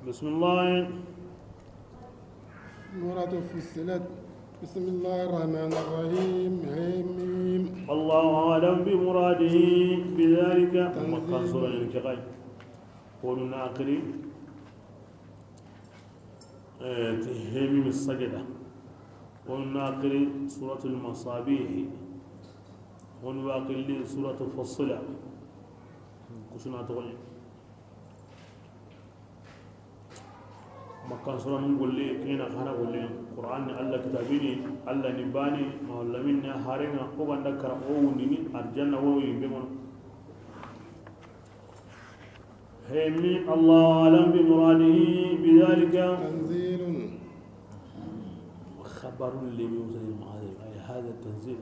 بسم الله. سورة فصلت. بسم الله الرحمن الرحيم. حم. الله أعلم بمراده بذلك. مكان تنزيل. سورة الانتقال ونناقري تهميم السجدة، ونناقري سورة المصابيح، ونواقل سورة فصلة كسنا تغني. مكان سورة نقول لي كينا خانا قول لي قرآن الله كتابيني الله نباني ما هارينا وغندا كرا أو نيني الجنة ويبيمون. همي الله أعلم بمراده بذلك. تنزيل. خبر لم يوصل المعاذ، أي هذا التنزيل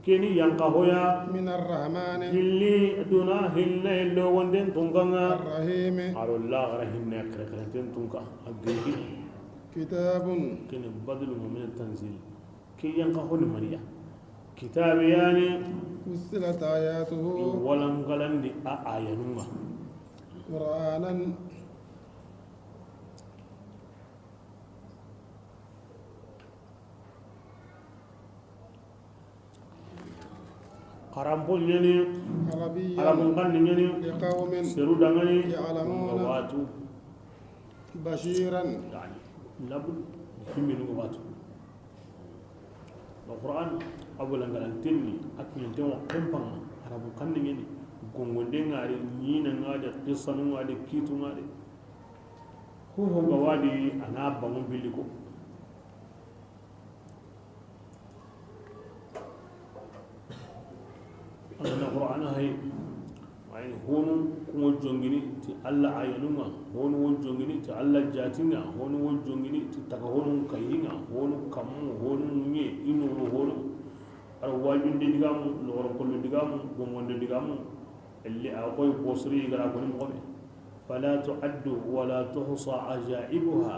كيني ينقهويا. من الرحمن. هلي دونا هلنا اللو وندن تنقنا. الرحيم. أرو الله غير هن كركرتين تنقا أجيكي. كتاب. كيني بدل من التنزيل كي ينقهون مريا كتاب يعني. فصلت آياته. ولن قلن آيانوما. قرآنا. قرامبول يعني. عربيا. عرب قن يعني. لقوم سرو دغني. يعلمون. واتو. بشيرا. يعني لابد همين واتو القرآن أولا قال تني أكمل تنو قمبان عرب قن يعني gongonde ngari ñina ngade qissa ngade kitu ngade hu hu gawadi ana bangun biliko ana qur'ana hay ay honu ko jongini ti alla ayanunga, honu wo jongini ti alla jatinga, honu wo jongini ti taka, honu kayinga, honu kamu, honu nye inu honu ar wajunde digamu loro kollu digamu gongonde digamu اللي أقوي بوصري يقرأ كل مقبل. فلا تعد ولا تحصى عجائبها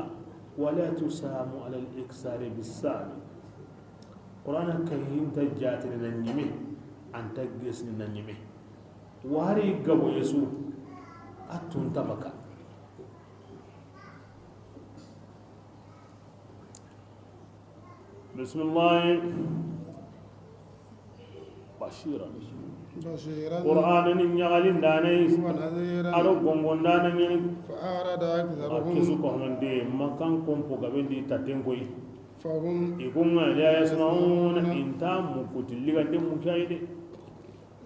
ولا تسام على الإكسار بالسام. قرآن كهين تجات لنجمه أن تجس لنجمه وهري قبو يسوع أتون تبكى. بسم الله. بشيرا. بشيرا. قرآن نيغالين داني. ونذيرا. aro gongon dana ñani. فأعرض أكثرهم. Kesu koxamande makan kompo gabendi taten koy. فهم ikunga la yasmauna inta mukuti ligande mukayi de.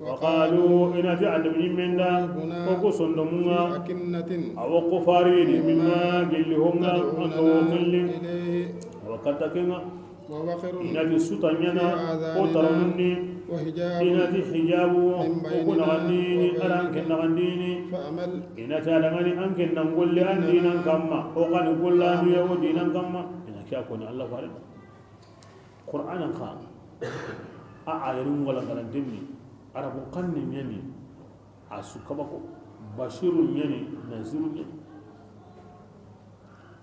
وقالوا inati annabi ñimmenda oku sondomunga. في أكنة awo kofariyedi mimma gilli honga anka wo تدعوننا qilli إليه. awa katta kenga. ووقر inati suta ñana o taronunni. وحجاب inati hijabu من oku بيننا naxandini ara anke وبينك. naxandini. فأمل. Inati adangani anke nangolle an dinan kamma o xani gollanduye o dinan kamma ina ke a koni allah farida qur'anan xa a ayanu ngalangalantenni arabu kanni ñani a su kabako bashiru ñani naziru ñani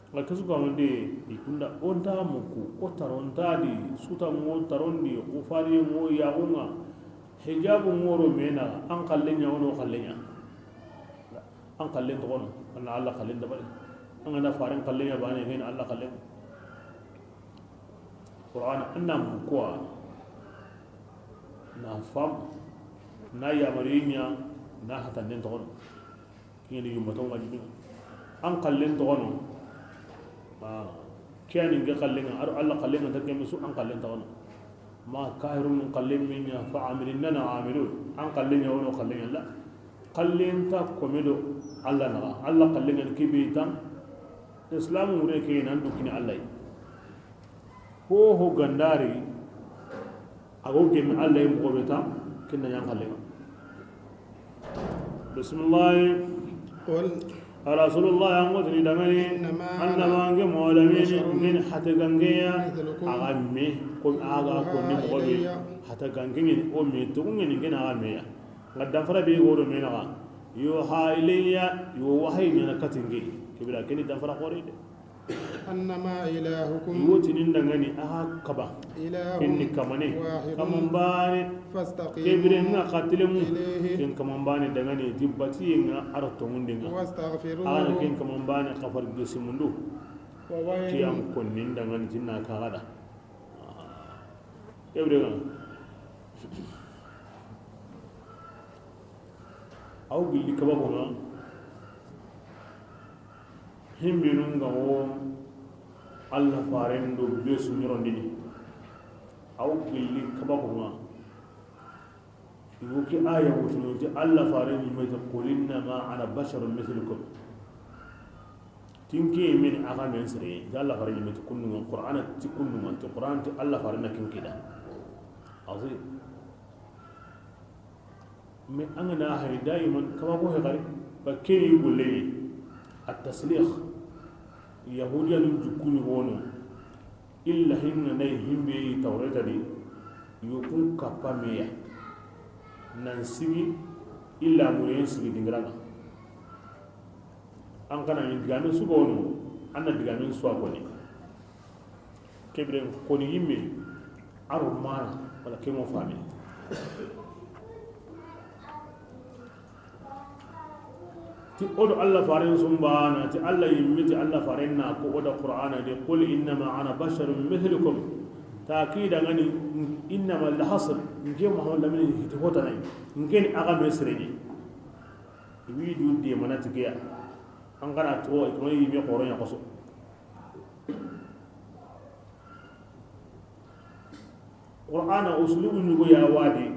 nka kesu kamande ikunda onta muku o tarontadi suta ŋo tarondi kufariye ŋo yaxunga hijabu ŋoro mena an xalle ɲa ono xalle ɲa an xallen toxono ana alla xallen dabari an gana faren xalle ɲa bane hen alla xallen qur'an anna mukuwa na fam na yamari ɲa na hatanden toxono kingeni yumbaton wajibi an xallen toxono kiyani nge xallenga aro alla xallenga ta keme su an xallen toxono ma kahirun xallen min ɲa fa amilinana amilun an xallen ɲa wono xallen ɲa la xallen ta komedo alla naxa alla xallenga kibe tan islamu wure ke nan dukini alla yi ho ho gandari ago gemi alla yi moxoɓe tan kenna ñan xallenga. Bisimillahi. قل. رسول الله angotini dangani. إنما أنا annama nge molamini بشر ngeni hate gangeya مثلكم aga me ko aga konni يوحى moxoɓe إلي. hata gangengeni o me togungeni ngeni aga meya nga danfara be godo me naxa yuha ilayya yo wahayi ñana katinge kebira keni danfara xore de. أنما إلهكم Iwotinin dangani aha kaba إله kenni kamane واحد kaman bane kebire فاستقيموا nga katilemu إليه ken kaman bane dangani ti bati nga ara tongunde nga agana ken واستغفروه kaman bane kafar gesimundu ti وويل am konnin dangani tinna kagada kebire nga aw gilli kabako nga himbinu nga wo alla faren do besu ñorondini aw gilli kabako nga iwoki aya wutuno ti alla faren ñimete qul innama ana basharun mithlukum tinke min aga men sere ti alla faren ñimete kunnunga qur'ana ti kunnunga ti qur'an ti alla faren na kinkida azim mais an gana hay daiman kabako he gari ba keni golle التسليخ يهوديا جكوني wono illa hinna nay himbe tawreta di yokun kappa meya nan sigi illa mure sigi dingiranga an kana ni digame sugo wono an na digame suwa koni kebre koni yimme aro mana wala kemo fami ti odo alla faren sumbana ti alla yimme ti alla faren na ko oda qur'ana de qul innama ana basharun mithlukum takida ngani innama al hasr nge muhammad lamini hiti hota nay ngen aga mesreni wi du de manati ge an kana to ko yimme qoron ya qoso qur'ana uslubu nyugo ya wadi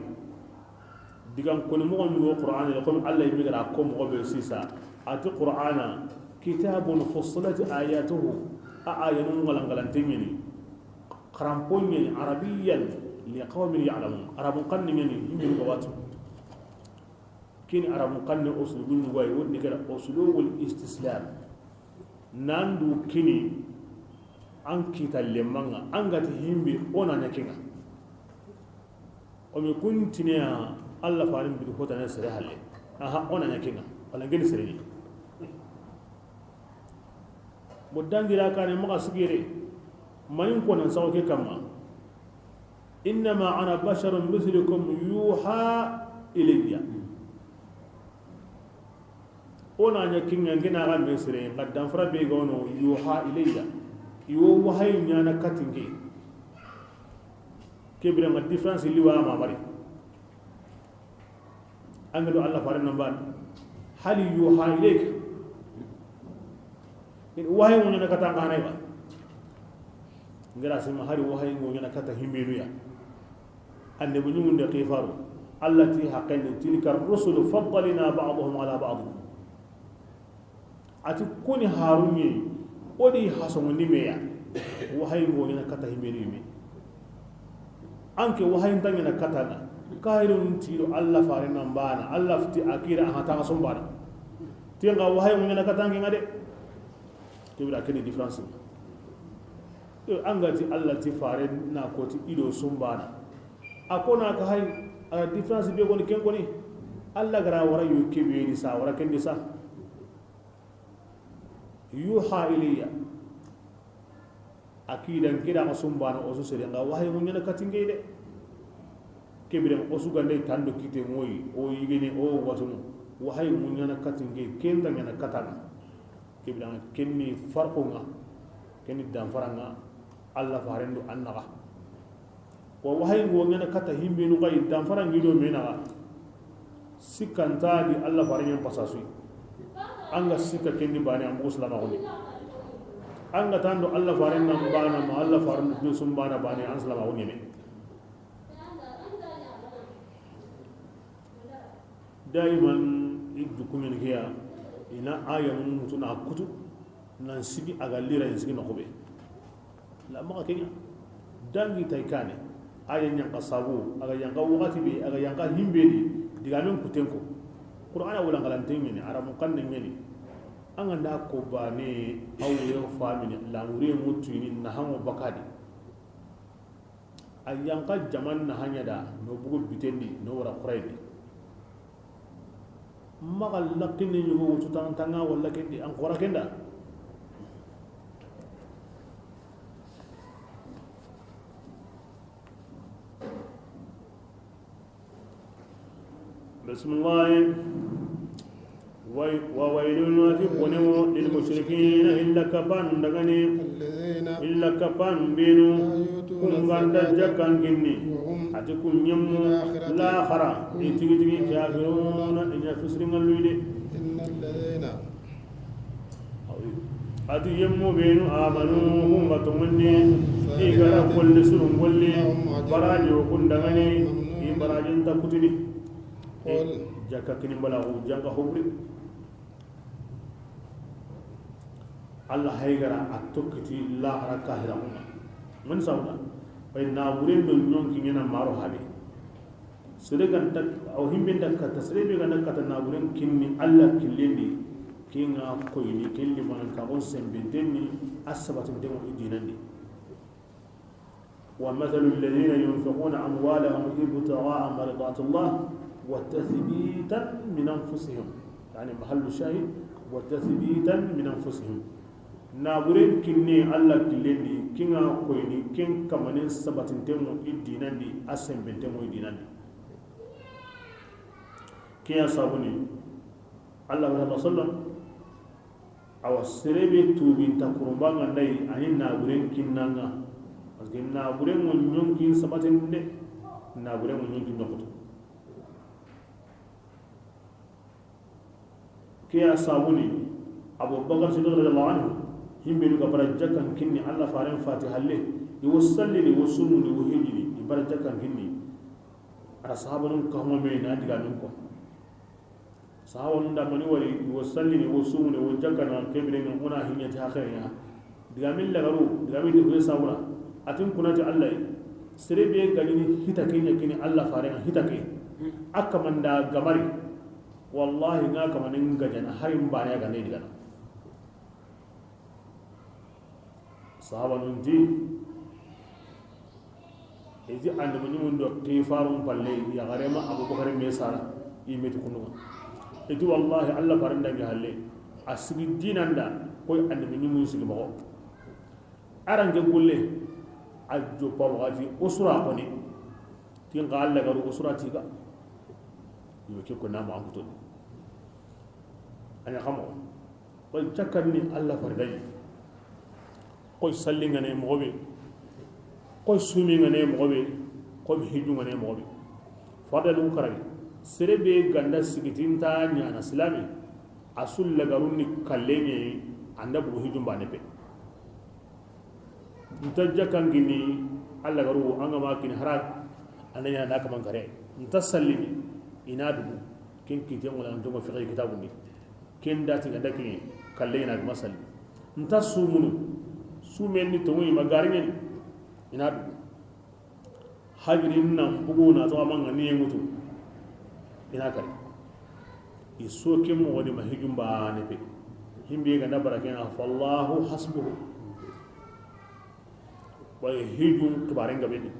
digan koni mo nyugo qur'ana ko alla yimme gara ko mo be sisa ati qur'ana kitabun fussilat ayatuhu a ayanu ngalangalantingini qarampon arabiyyan liqaumin ya'lamun arabun qanni ngani yimmi ko watu kini arabun qanni uslubu nyugo ay wonni kala uslubul istislam nandu kini an kita lemanga an gati himbe ona nyakinga o mi kuntinya alla farin bi hota na sere halle aha ona nyakinga wala ngeni sere ni mo dangira kane maka sigire manin ko nan sawo ke kama innama ana basharun mithlukum yuha ilayya ona nyakinga ngina ga mesere ngaddan fara be gono yuha ilayya iwo wahayi nyana katinge kebire ma difference liwa ma mari angado alla farin nan hal yuha ilayka in wahayi ngona kata ngana ba ngira sima hari wahayi ngona kata himbenu ya annabi nyunde qifaru allati haqqan tilka ar-rusul faddalna ba'dahum ala ba'd ati kuni harunye odi hasongondi meya wahayi ngona kata himbenu me anke wahayi tangena kata na kairun tiro alla farin nan bana alla fti akira aha ta sombana tinga wahayi ngona kata ngi ngade tibira keni difference e angati alla ti farin na ko ti ido sombana akona ka hay a difference be goni ken goni alla gara wara yu kebe ni sa wara ken ni sa yuha ilayya akidan kida ka sombana o so sere nga wahayi ngona katinge de kebire o sugande tando kite ngoyi o yigene o watuno wahayi ngona katinge kenda ngana katana kebire kenni farqo nga kenni danfara nga alla farendo annaga wa wahayi ngona kata himbe no kay danfara ngido mena sikanta di alla farenyen pasasu anga sika kenni bani am muslima ko anga tando alla farenna bana ma alla farendo be sumbana bani an slama ko nyeme daiman idukumen hiya ina aya mun mutuna kutu nan sigi aga lira en sigi makobe la maka kenya dangi taykane aya nyanka sabu aga yanka wakati be aga yanka himbe di diga men kutenko qur'ana wala ngalante ngene arabu kanne ngene anga nda ko bane awre famini lamure mutuni nahango bakadi ayanka jaman nahanya da no bugu bitendi no wara quraidi maga lakini nyugo wutu tanga wala kendi an qora kenda Bismillah. وويل واتبونه للمشركين إلا كبان دغني الذين إلا كبان بينو لا يؤتون كن غanda الزكاة jakkan kinni وهم ati kun ñemmu laakhara i tigi tigi kafiruna iña fisringal luyde. إن الذين Ati yemmu benu amanu kun ga tongonni i gara kolli surun golli baraji o kun dangani i barajin ta kutini. قل Jakka kini balagu janka hobri Allah haygara a tokkiti lahara kahira kuma man sawda bay nawuren do nyonki ngena maro habe sere ganta aw himbe da kata sere be ganta kata nawuren kinni Allah killendi kinga koyni kelli man ka on sembentenni asabatin demo idinandi. ومثل الذين ينفقون أموالهم ابتغاء مرضات الله وتثبيتا من أنفسهم، يعني محل الشاهد وتثبيتا من أنفسهم. نابورين كني الله كلني كنا كويني كن كمانين سبتين تمو إديناندي أسم بنتمو إديناندي كيا صابوني الله صلى الله عليه وسلم أو سربي توبين تكرمبان عندي أني نابورين كنانا parce que naabure ŋo ñonkin sabatindi de naabure ŋo ñonkin nokoto ke a sabuni Abubakar Siddiq radiyallahu anhu himbenu ga bara jakkan kinni Allah faren fatihalle i wo sallini wo sunnuni wo hejini i bara jakkan kinni ara sahabanun kahuma me na diga min ko sahabanun da mani wari i wo sallini wo sunnuni wo jakkana kebire ngi ona hinyati hakhere ya diga min lagaru diga min de sabura atin kunati Allah serebe gani hita kenya kini Allah faren hita ke akamanda gamari wallahi nga kamanin gajana harim bana ga ne digana sahaba nun ti eji ande mo nyum do kifarun palle ya garema Abubakar me sara i meti kunu eti wallahi Allah faren dangi halle asigi dinanda koy ande mo nyum sigi mo arange gulle ajo pawati usra koni tin ga Allah garu usra tiga yoke ko nama an kuto anya kamo koy cakkanni Allah fardayi koy sallinga ne mogobe koy suminga ne mogobe koy hijunga ne mogobe farda lu karagi serebe ganda sigitinta nyana silami asul lagarunni kallenye anda bu hijumba ne pe nta kangini Allah garu anga ma kin harak ananya na kaman kare nta sallimi ina dugu ken kite ngola ntongo fiqhi kitabu ni ken dati ganda kin kalle ina ma salli nta sumunu sumen ni to ma garingen ina dugu hajirin nan bugu na to amanga ni ngutu ina kare iso ken mo woni ma hijumba ne pe himbe ga nabara ken fallahu hasbuhu wa hijum kibaren gabe ni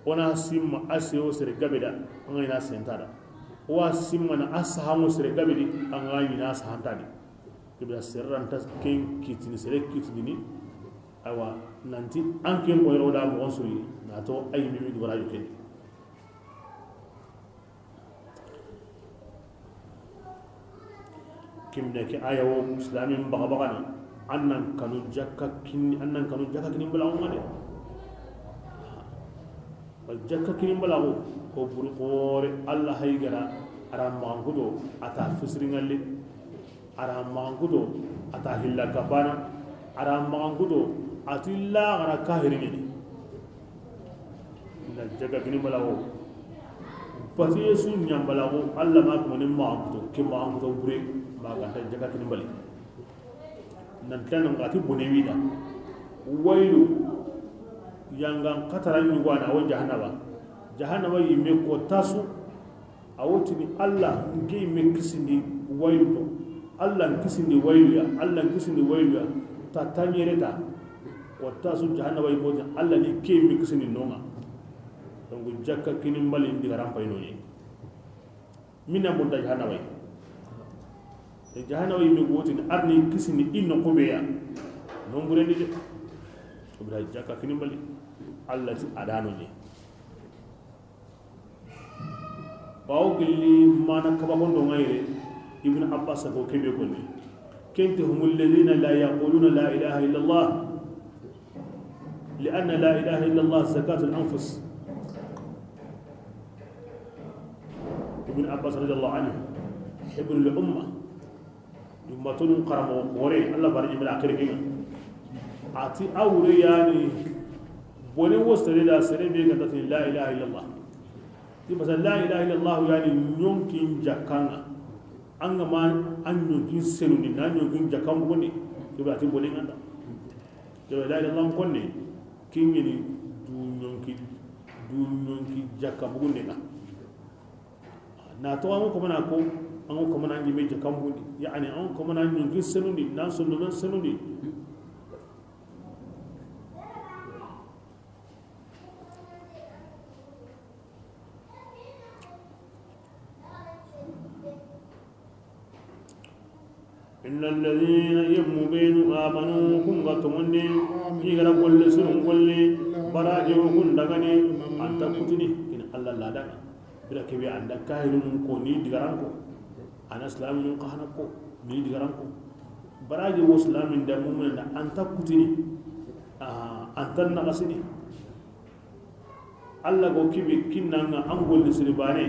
ona simma ase o sere gabe da an ina sentada wa simma na asahango sere gabe di an ina asahanta di kibla serran ta ken kitini sere kitini ni awa nanti an ken ko yero da mo suri na to ay mi mi dubara yu ken kimne ki ayawo islamin baga baga ni annan kanu jakka kini annan kanu jakka kini bala ngade wal jakka kini bala ko ko buru qore Allah haygara ara mangudo ata fisringalle ara mangudo ata hilla kapana ara mangudo atilla gara kahiringeni na jakka kini bala ko pati yesu nyambala ko Allah ma ko ni mangudo ke mangudo bure ma ga ta jakka kini bali nan tana ngati bone wida wailu yangan katara nyugo ana wa jahannama jahannama yimme ko tasu awotini Allah ngi me kisindi wailu to Allah kisindi wailu ya Allah kisindi wailu ya ta tanyere ta ko tasu jahannama yimo Allah ni ke me kisindi nonga donc jakka kini mbali ndi garam payno ni minna bunda jahannama e jahannama yimme gotini arni kisindi inno ko be ya non burendi de obra jakka kini mbali Allah ti adano ni. Bawo gilli mana kabakondo ngayre Ibn Abbas ko kebe konni kente هم الذين لا يقولون لا إله إلا الله لأن لا إله إلا الله زكاة الأنفس. ابن عباس رضي الله عنه حبر الأمة يمتون قرم وقوري الله بارج من آخر كنا أتي أوري يعني بني وسري لا سري بيجا لا إله إلا الله. دي مثلا لا إله إلا الله يعني يمكن جاكانا أنغ ما أن يمكن سنوني نان يمكن جاكام بني كبر أتي بني عند كبر لا إله إلا الله كوني كم يعني دون يمكن جاكام بني نا ناتو أنغ كمان أكو أنغ كمان أنجي مي جاكام بني يعني أنغ كمان أن يمكن سنوني نان سنوني سنوني إن الذين يمبين آمنوا كن غتمني يغرا كل سن كل براجو كن دغني أنت كتني إن الله لا دغ بلا كبي عند كاهرون كوني دغرانكو أنا إسلام قهنكو ني دغرانكو براجو إسلام دمومن أنت كتني أنت نغسني الله كو كبي كننا أنغول سرباني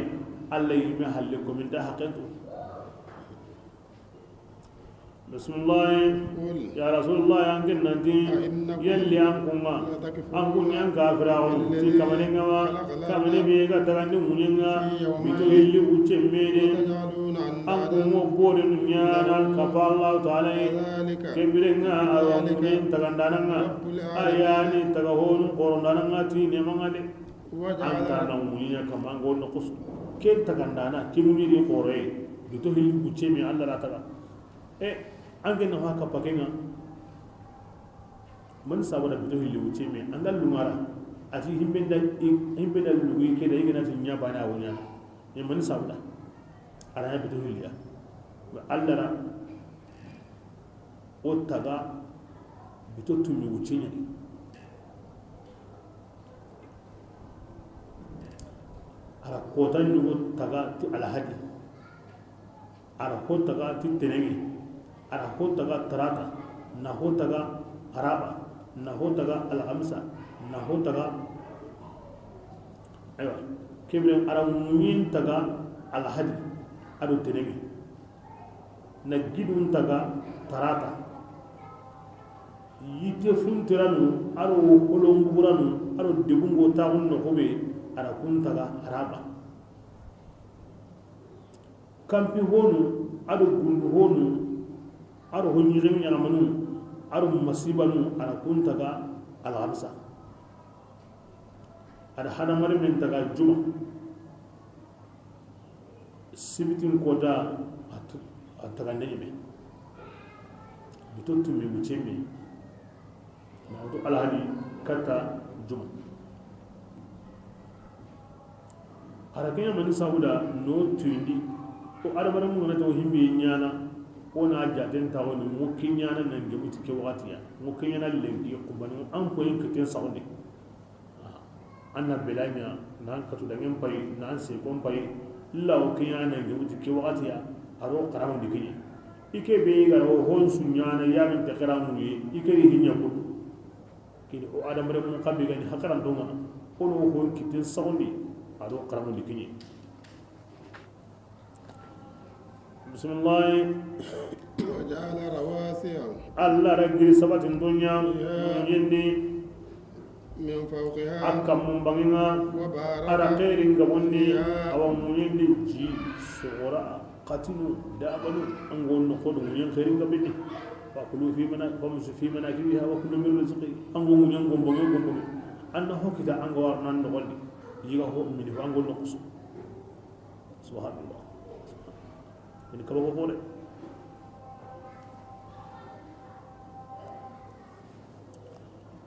الله يمهلكم من ده حقته. بسم الله يا رسول الله أنكن ننتي يلي أنكما أنكم ين كافرون تي كمنينغا كمني بيغا تغني مونينغا بيتو يلي وچميني أنكم بورن نيانا كفى الله تعالى كبرنا أوامنين تغندانغا أياني تغهون قرندانغا تي نمغا دي أنت نمونينا كمان غون نقص كين تغندانا كيموني دي قوري بيتو يلي وچمي الله لا تغا ange na haka pakenga man sabara bito hilli wuce me angal lumara ati himbenda lugi ke da igana tinya bana wonya ne man sabara ara bito hilli ya allara o taga bito tumi wuce ne ara kotan nugo taga ti alhadi ara ko taga ti tenengi ara ho taga tarata na ho taga araba na ho taga alhamsa na ho taga aywa kebre ara munin taga alhadi adu tenengi na gidun taga tarata yite funtiranu aro kolonguranu aro debungo tagun no kobe ara kun taga araba kampi honu ado gundu honu aro honyirem nyaramanu aro masibanu ara kun taga alhamsa ada hadamare men taga juma sibitin kota ataga neme bitotu mi wuceme na to alhadi kata juma ara kenya mani sauda no tundi ko adamaren mun na to himbe nyana ko na jaten tawo ni mo kinyana nan gebuti ke wakati ya mo kinyana lengi ko banu an ko yin kiten saunde anna belanya nan katu dangen pay nan se kon pay law kinyana nan gebuti ke wakati ya aro karamu dikinya ike be garo hon sunyana ya min te karamu yi ike ri hinya ko kini o adamaren mun kambe gani hakaran donga ko no hon kiten saunde aro karamu dikinya. بسم الله وجعل رواسي الله رجل سبعة الدنيا يندي من فوقها أكم من بعينا وبارك أرقير قبني أو من جي صغرا قتلوا دابلوا أنقول نقول من خير قبني فكلوا في منا فمشوا في مناكبها وكلوا من رزقي أنقول من ينقم بقى أنه كذا أنقوار نان نقول يجاه من أنقول نقص سبحان الله ini kalau kau boleh.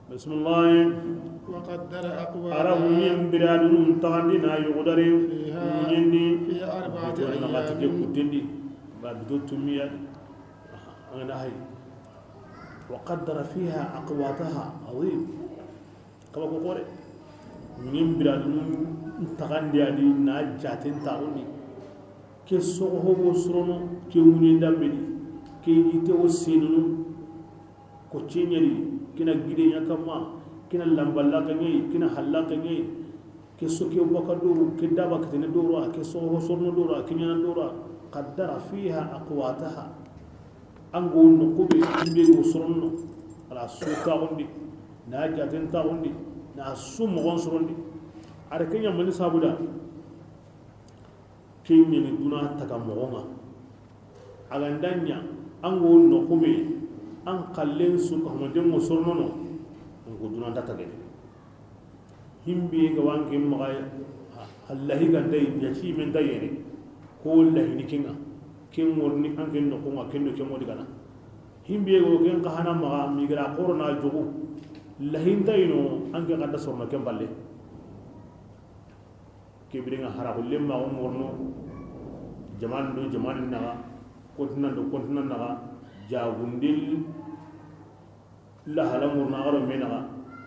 Bismillah. وقدر أقوالها أرهم برادون تغنينا يقدرين يندي في أربعة أيام. وقدر فيها أقواتها عظيم. كما قول من برادون tagandi adi na jaten taxundi ke soxoxogo sorono ke ŋuñendambedi ke yite wo senunu ko ceñadi kina gideña kamma kina lamballaka ŋeyi kina hallaka ŋeyi ke soke baka doru ke daba kitene doru a ke soxoxo sorono doru a ke ñana doru a qaddara fiha aqwataha ango noqube himbe go sorono ala su taxundi na jaten taxundi na su moxon sorondi ada ke ñamani sabuda ke ñani duna taga moxonga aganda ña ango noqube an xallen su kaxumadengo soronono ango dunanta tagene himbe ga wanke maxa allahi gandayi ñaci men dayene ko lahini kenga ken worni an ken noqunga ken do ken wodi gana himbe go ken xahana maxa migara xorona jogu lahintayino an ke xadda sorno ken balle ke birenga haraxulle maxu ngorno jaman do jaman naxa continent do continent naxa jagundil lahala ngorno axaro me naxa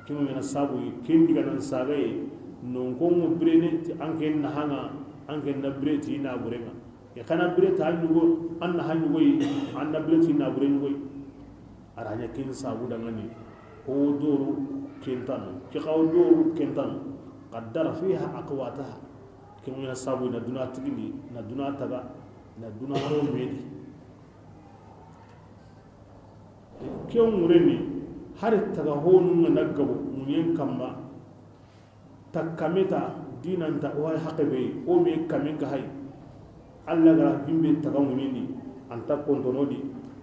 kengo ñana sabuyi ken diganan sagaye nonkongo birene ti an ke naxanga an ke na bire ti na burenga e xana bire ta ñugo an naxa ñugoyi an na bire ti na bure ñugoyi araña ken sabu dangani ho doru kentano ke xaw doru kentano qaddara fiha aqwataha kengo ñana sabuyi na duna tigindi na duna taga na duna haro medi ke ŋureni hari taga honu na gabo ŋuɲen kamma takkameta dinanta o hay haqe be o me kamen ka hay alla gara himbe taga ŋuɲendi anta kontono di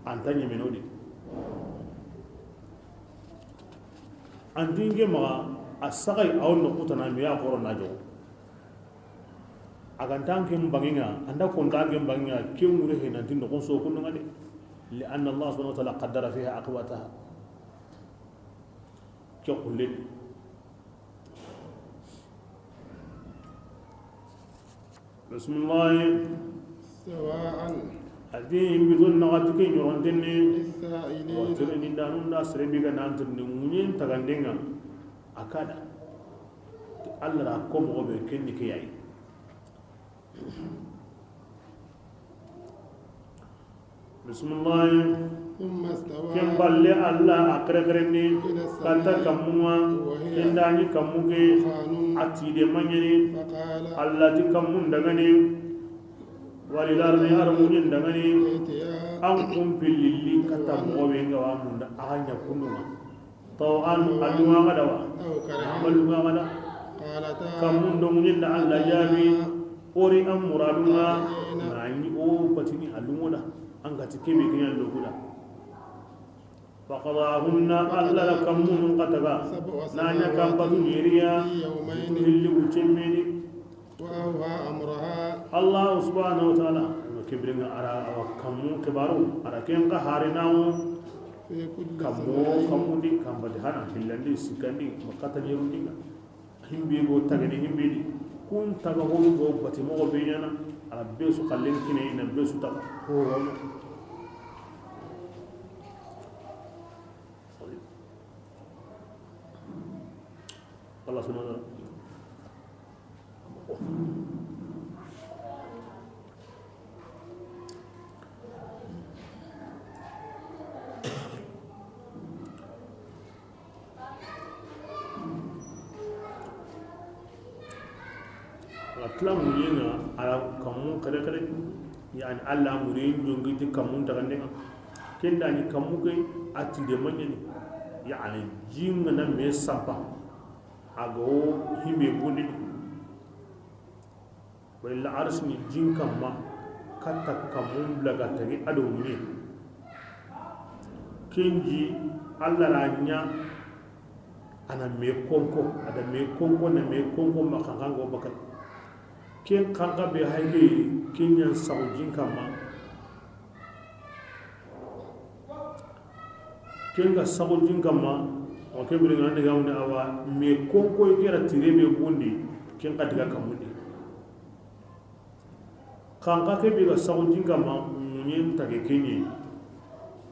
anta ɲemeno di antinge maxa a saxay awo noqutana me a xoro na joxo agantan ken bangenga anda konta ken bangenga ke ŋure he nanti noxon sokundunga de لأن الله سبحانه وتعالى قدر فيها أقواتها كقل بسم الله سواء أدين بدون نغاتك يرندني للسائلين وترني دانون ناس ربيك نانترني منين تغندينا أكادا الله راكم غبي كني كياي بسم الله ثم استوى كم بالله الله أقرقرني إلى كتا السماء كموا وهي كنداني كموكي دخان أتيد مانيني فقال الله تكمون دغني وللأرض أرمون دغني ائتيا an kun pilili kata mɔgɔ bɛ nga wa mun da a ka ɲa kundu ma taw'an alunga ga dawa أو كرها amalunga ga da قالتا kamun dongunin da Allah jaabi ori an muradunga na ni o batini alungo da an ga tike be kinya lokuda faqadahunna alla la kamun qataga سبع na nya سماوات kambatu yeriya في يومين hilli wucemmeni وأوحى أمرها Allah subhanahu wa ta'ala no kibringa ara awa kamun kibaru ara ken ka harinawo في كل kammo سماء kamundi kambati hana hillandi sikandi makata yerundinga himbe go tagani himbe di kun taga ho go bati mogo be nyana ala be su kallen kine na be su taga ho ho Allah subhanahu wa ta'ala ala tila muñenga ala kammu kare kare yani alla murin jongiti kammun tagandenga kendani kammu ke atide mañani yani jinga na me sampa ago himbe bundi wala arsni jin kamma katta kammun blaga tagi ado muñe kenji alla la nya ana me konko ada me konko na me konko makangango bakay ken kanka be hayge kenyan sago jin kamma ken ga sago jin kamma o ke bire ngande ga woni awa me konko e kera tire be bundi ken ka diga kamundi kanka ke be ga sago jin kamma munyen tage kenye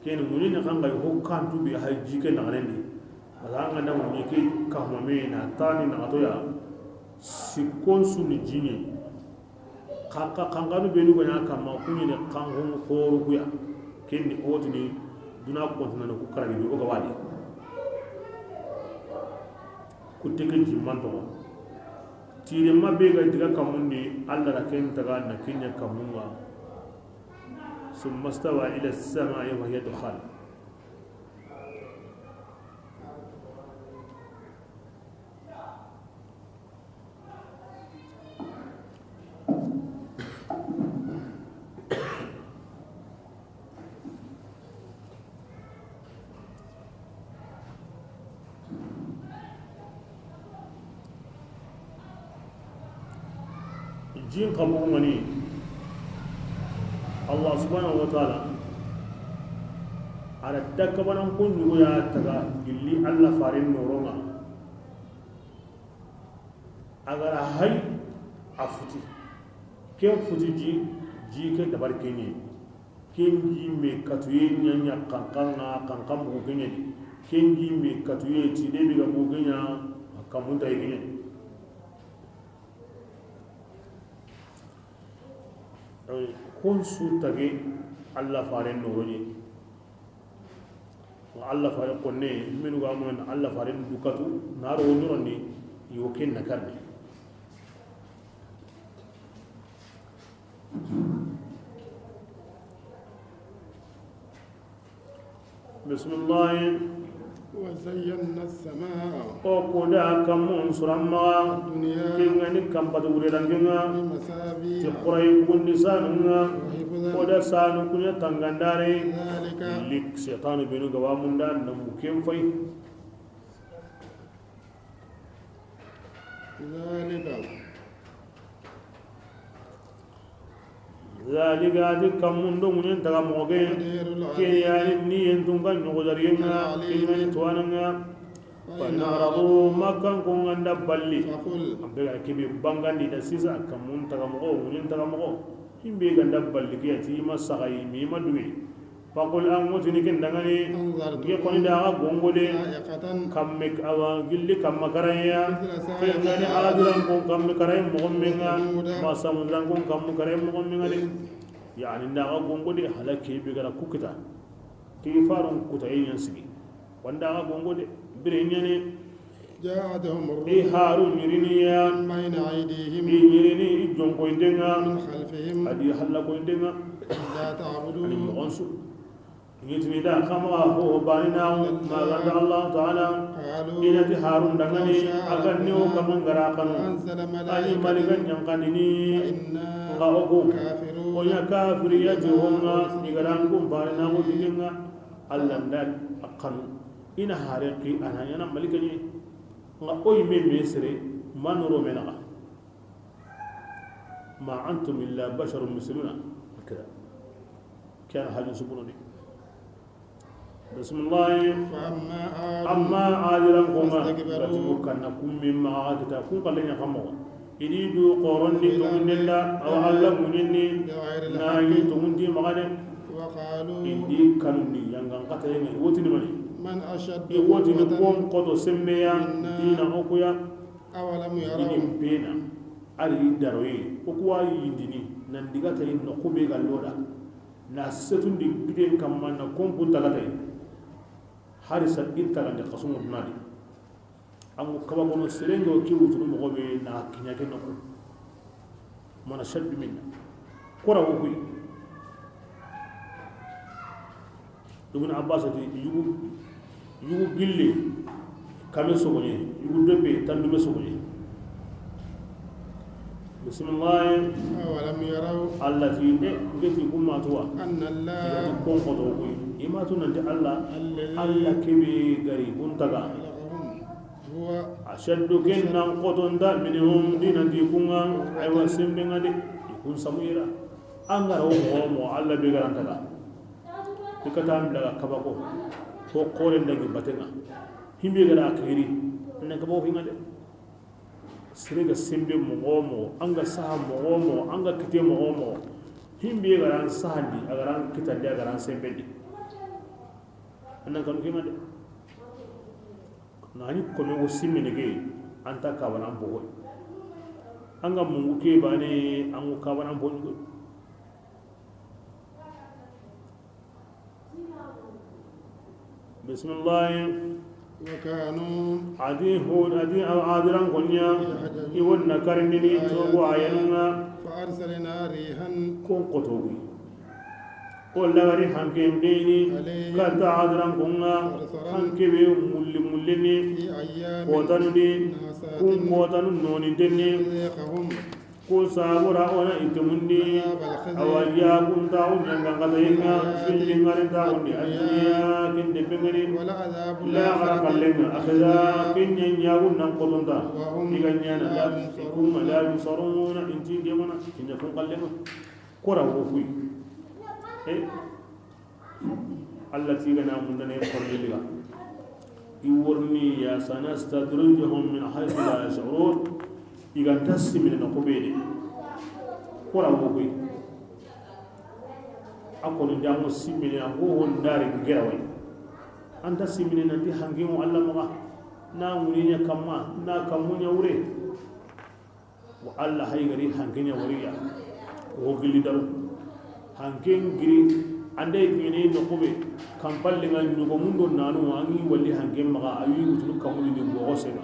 ken munyen kan ga ho kan tu be hay jike na ngande ala nganda munye ke kamma me na tani na to ya Sikkon su ni jiñe ka kankanu benu gana kamma kuñene kankon horukuya kenni otini duna kontinane ku karagibe oga wadi kutte ke jimmantoxo tirema be ga diga kamundi alla ra ken taga na kenya kamunga. Summa stawa ila as-samaa'i wa hiya dukhan. Jin qabungani Allah subhanahu wa ta'ala ala dakabanan kun ya taga gilli Allah farin noronga agara hay afuti ken futi ji ji ke dabar kenye ken ji me katuye nyanya kankanga kankan bu kenye ken ji me katuye ti de bi ga bu kenya kamunta kenye kun su tage Allah faren noroñe wa Allah fare konne menu ga mun Allah faren dukatu naro wonironni yo ken nakarne. Bismillah. وزينا السماء وقدا كم سرما كيغني كم بدورلانغا بمصابيح تقرأي كل سانونا وحفظا ودا سانو كنيا تنغنداري ذلك لك شيطان بينو غواموندا نمكين في ذلك ذلك adi kamundo munen taga moge تقدير العزيز kenya ni yentunga nyogozariyenga kengani tuwananga fanaradu makan konganda balli فقل ambe ga kebe bangandi da sisa kamun taga mogo munen taga mogo himbe ganda balli ke ati ma sagai mi ma duwe faqul an mutini ken dangani ge koni أنذرتكم da ga gongode صاعقة kamme awa gilli kamma karaya مثل kengani صاعقة adiran kon kamme karay mogo menga ma samudan kon kamme karay mogo menga de yani ndaga gongode halake be gara kukita ki farun kuta yin sigi wanda ga gongode bire nyane جاءتهم i الرسل harun yiriniya من بين أيديهم i yirini i jonkoyndenga ومن خلفهم adi halla koyndenga لا ani تعبدوا mogon su ngitini da kama ho banina ma ganda Allah ta'ala قالوا inati harun dangani agan ni o kaman gara kanu أنزل ani ملائكة malikan yankandini فإنا nga oku كافرون onya kafiriyati honga igarangun barina ko digenga Allah ndal akanu ina hare qi ananya na malikani nga oy me mesere manuro menaga ma antum illa basharun misluna كذا كان حاجة سبحانه. بسم الله. فأما عاد amma adiran konga فاستكبروا. gati kanna kummi ma kita kun kalenya kamo idi du qoronni tungundella aw alla muninni بغير nayi الحق tungundi magade وقالوا indi kanundi yangan kata yenga wotini mani من أشد i wotini قوة kon koto semmeya dina okuya أولم ini يروا pena ari daroye okuwa yindini nan digata yin no kube ga loda na setundi giden kamma na kompu tagata harisa ittagande kasumu dunadi angu kaba kono serenge ki wutunu mogo be na kinya ke noko mana shaddu minna kora wo kuy Ibn Abbas ati yugu yugu gille kame sogonye yugu dobe tandume sogonye. Bismillah. أولم يروا Allati e ngeti kuma tuwa أن igati الله kon koto kuy imatu nanti Allah الذي Allah kebe gari kuntaga خلقهم هو ashaddu kennan qotonda minhum dinanti kunga aywa sembenga de ikun samuyira angara wo mo mo alla be garantaga ikata ambila kabako ko koren dagi batenga himbe gara akiri nan kabo hinga de sirega sembe mo mo anga saha mo mo anga kite mo mo himbe gara sahandi agara kitandi agara sembe di annan kanu kinga de nani kome wo simmene ke anta kawana bogo Anga mungu ke bane angu kawana bongo. Bismillah. وكانوا Adi hud adi adiran konya iwonna karindini togo ayanunga. فأرسلنا ريحا Kon kotogi o lagari hanke ndeni kata adiran konga hanke be mulli mullini في أيام kotanuni kun kotanu noninteni نذيقهم ko sabura ona itemundi awa yakunta unyangangatayinga fillingarintakundi adduniya kinde pengeni ولعذاب la gara الآخرة kallenga akhida kenya nyagun nan kotonta وهم iga nyana la لا ينصرون. kuma la yunsaruna inti demana kenya kun kallenga kora wo kuy e alla tiga na mun dane korliliga iworni ya sanastadrijuhum min haythu la yash'urun iga tasimina na kobede kora wo kuy akoni dango simine a ho hon dare geraway anta simine nanti hangengo alla maga na ŋuniña kamma na kammuña wure wa alla haygari hankenya wariya ko gilli daru hanken giri ande kiñene nokoɓe kampallenga ñogo mun do nanu angi walli hanken maga ayi wutunu kamuni ni boxo senga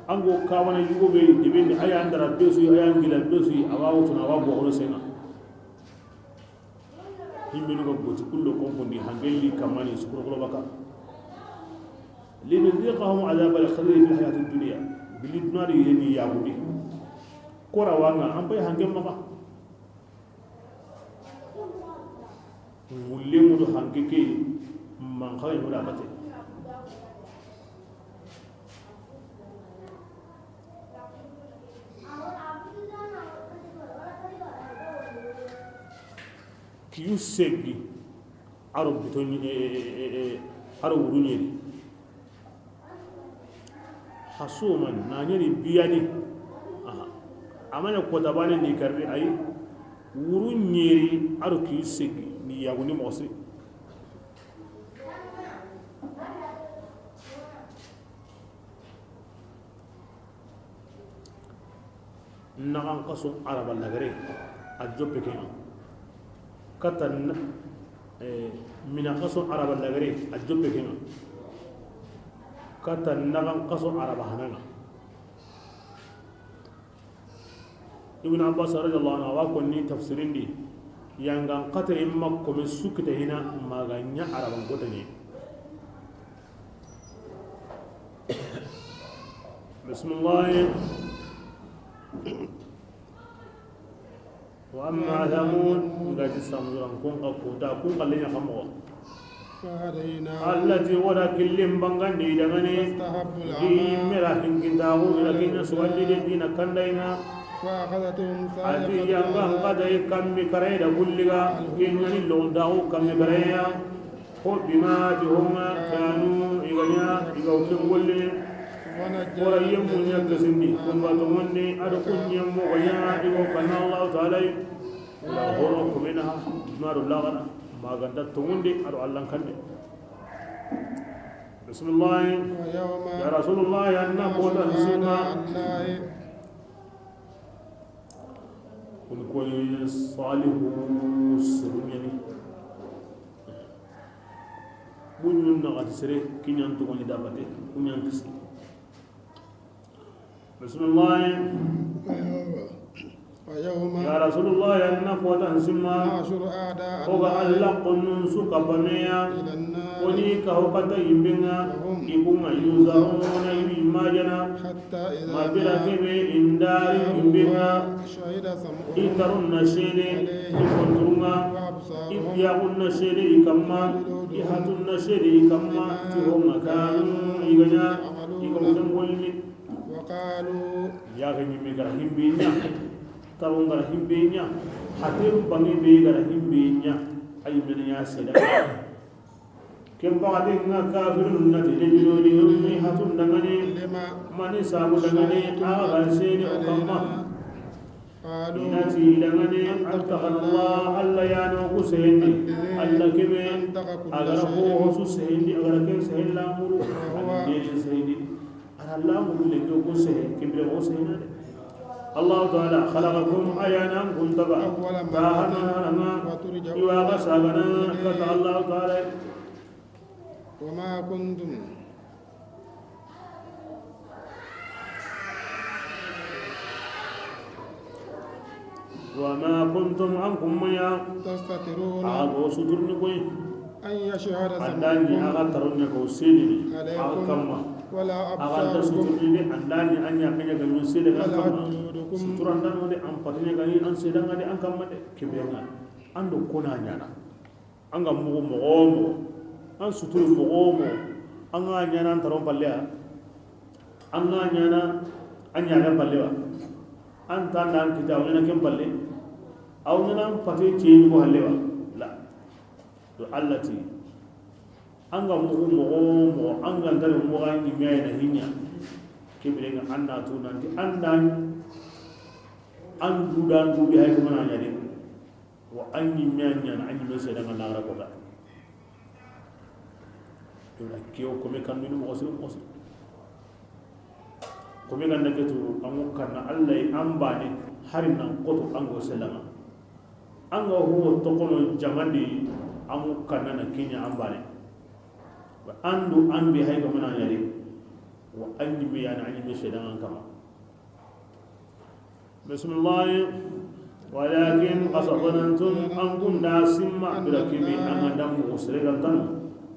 ango kawana yugo be debende aya andara besu aya ngila besu awa wutunu awa boxono senga yimɓe nuga goti kullo konkondi hangelli kammani sukurokolo baka linudhiqahum adhab alkhizyi fi lhayati dunia gilli dunari yeni yagudi kora wanga an pay hangen maga ngullengudo hanke ke mankaŋe ñoda bate kiyu seggi aro bito aro wuru ñeri hasuman na ñeri biyani aha amanya kota bane ni karri ay wuru ñeri aro kiyu seggi ni yaguni moxo siri naxan kaso araba lagare a joppe kenga kata mina kaso araba lagare a joppe kenga kata naxan kaso araba hananga Ibn Abbas radiyallahu anhu awa konni tafsirindi yangan kata imma kome sukita hina maga nya araban kota ni. Bismillah. Wa amma thamud ngati samuran kun ka kota kun ka lenya kamo فهديناهم allati wara killim bangandi dangane فاستحبوا di العمى mera hinginda ko ila kinya suwandi de dina kandainga فأخذتهم ati صاعقة yanga العذاب kada kammi kare da bulliga kinya ni londa ko kammi kare ya ko bima tihunga kanu iganya igawken golle wara ونجينا yemmu الذين nya kasindi kun ba to wonde ada kunyem mo ganya igo kana Allah ta'ala la horo kumena naru lagana maganda to wonde ado Allah kande. Bismillah. ويوم Ya rasulullah ya anna kota نحشر sima أعداء الله kun koy salihu surunyani buñun naxati sere kiñan tugoni dabate kuñan kisi. Bismillah. ويوم Ya rasulullah ya anna kota sima نحشر أعداء oga الله alla qonnun su kapameya إلى النار oni ka hokata yimbenga ikunga yuzaruna imajana حتى إذا mabira ما kebe indari yimbenga جاءوها شهد سمعهم itarunna sele ikonturunga وأبصارهم ipiyakunna sele ikamma ihatunna sele ikamma tihonga kanu iganya igawkengolli وقالوا yaxe ñimme gara himbe ña taron gara himbe ña haten bange be gara himbe ña ay mene ña seda ken baxate nga kafirun nati lejinoni ni hatun dangane لما mani sabu dangane axa ga sene o kamma قالوا inati dangane antaxa Allah alla yano ku sehendi alla kebe أنطق كل agara شيء hoho su sehendi agara ken sehen lamuru ani denen sehendi. Kalamu lenke ko sehe kibire ko sehe na de. الله تعالى خلقكم أيانا كنتبا أول مرة تاهنا وترجعون إواغا ساغنا إليه. كتا الله تعالى وما كنتم وما كنتم عنكم يا تستترون أغو سدرني كوي أن يشهد andani سمعكم aga taronne ko sedini aga عليكم kamma ولا aga anta أبصاركم suturni andani anya kanya ganyu sede an ولا kamma جلودكم suturandano de an patine gani an sedanga de an kamma de kibenga ando kona nyana an ga mugo mogo mo an suturu mogo mo an ga nyana an taron palle an ga nyana an nyaga palle wa an tan dan kita aw nyana kem palle aw nyana an pate cheni ko halle wa la to allati an ga mugu mogo mo an ga ndare mo ga ni me na hinya kebire nga an na tu nanti an dan an dudan dubi hay ko mana nyade wa an ni me nyana an ni me se daga lagara ko ga to la kiyo ko me kan ni mo ko mo ko me kan nake to an ko kan Allah yi an ba ne harin nan ko to an go sallama an ga huwa to kono jamandi an ko kan na kinya an ba ne wa andu an bi hay ko mana nyade wa an ni me yana an ni me se daga kama بسم الله ولكن قصدنتم أن كنا سمع بركبي أن دم غسل تنو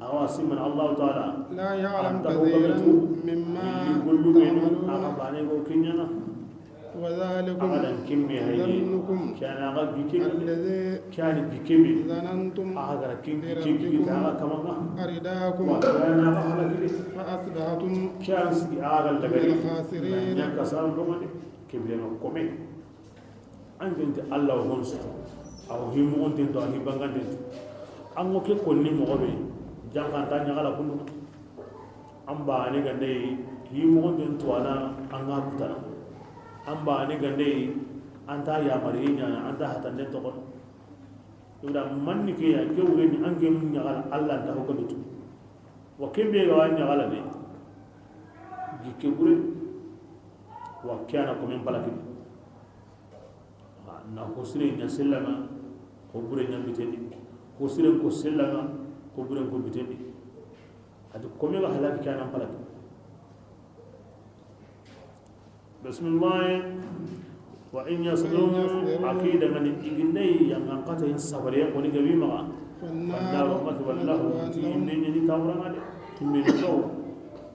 أو سمع الله تعالى لا يعلم أنت كثيرا هو مما كل من تعملون أغباني كينينا وذلكم أغدا كمي هاي ظنكم كان أغد بكمي الذي كان بكمي ظننتم أغدا كم بكمي كان كما أرداكم وكان أغدا كده فأصبحتم كان سي أغدا لغري الخاسرين. نكسان روماني كبلنا كومي an kente alla o hon soto awo himmogon to a hibbanganten to an ko ke konni mogo be jankanta ñagala kundu an baane gandayi himmogon to ana an ga kutana an baane gandayi an ta yamari ñana an ta hatanden togono iwda manni ke ya ke wure ni an ke ñagala alla nta ho tu wa kembe ga wa ñagala de gikke bure wa kyana ko men palaki na hosire nya sellanga ko bure nya bitendi hosire ko sellanga ko bure ko bitendi adu ko me ga halaki kana palaki bismillah wa in yasbiru akida man iginai yang ngata yin sabare ko ni gabi ma فالنار fannaru wallahu مثوى لهم tinne ni tawranga de timme do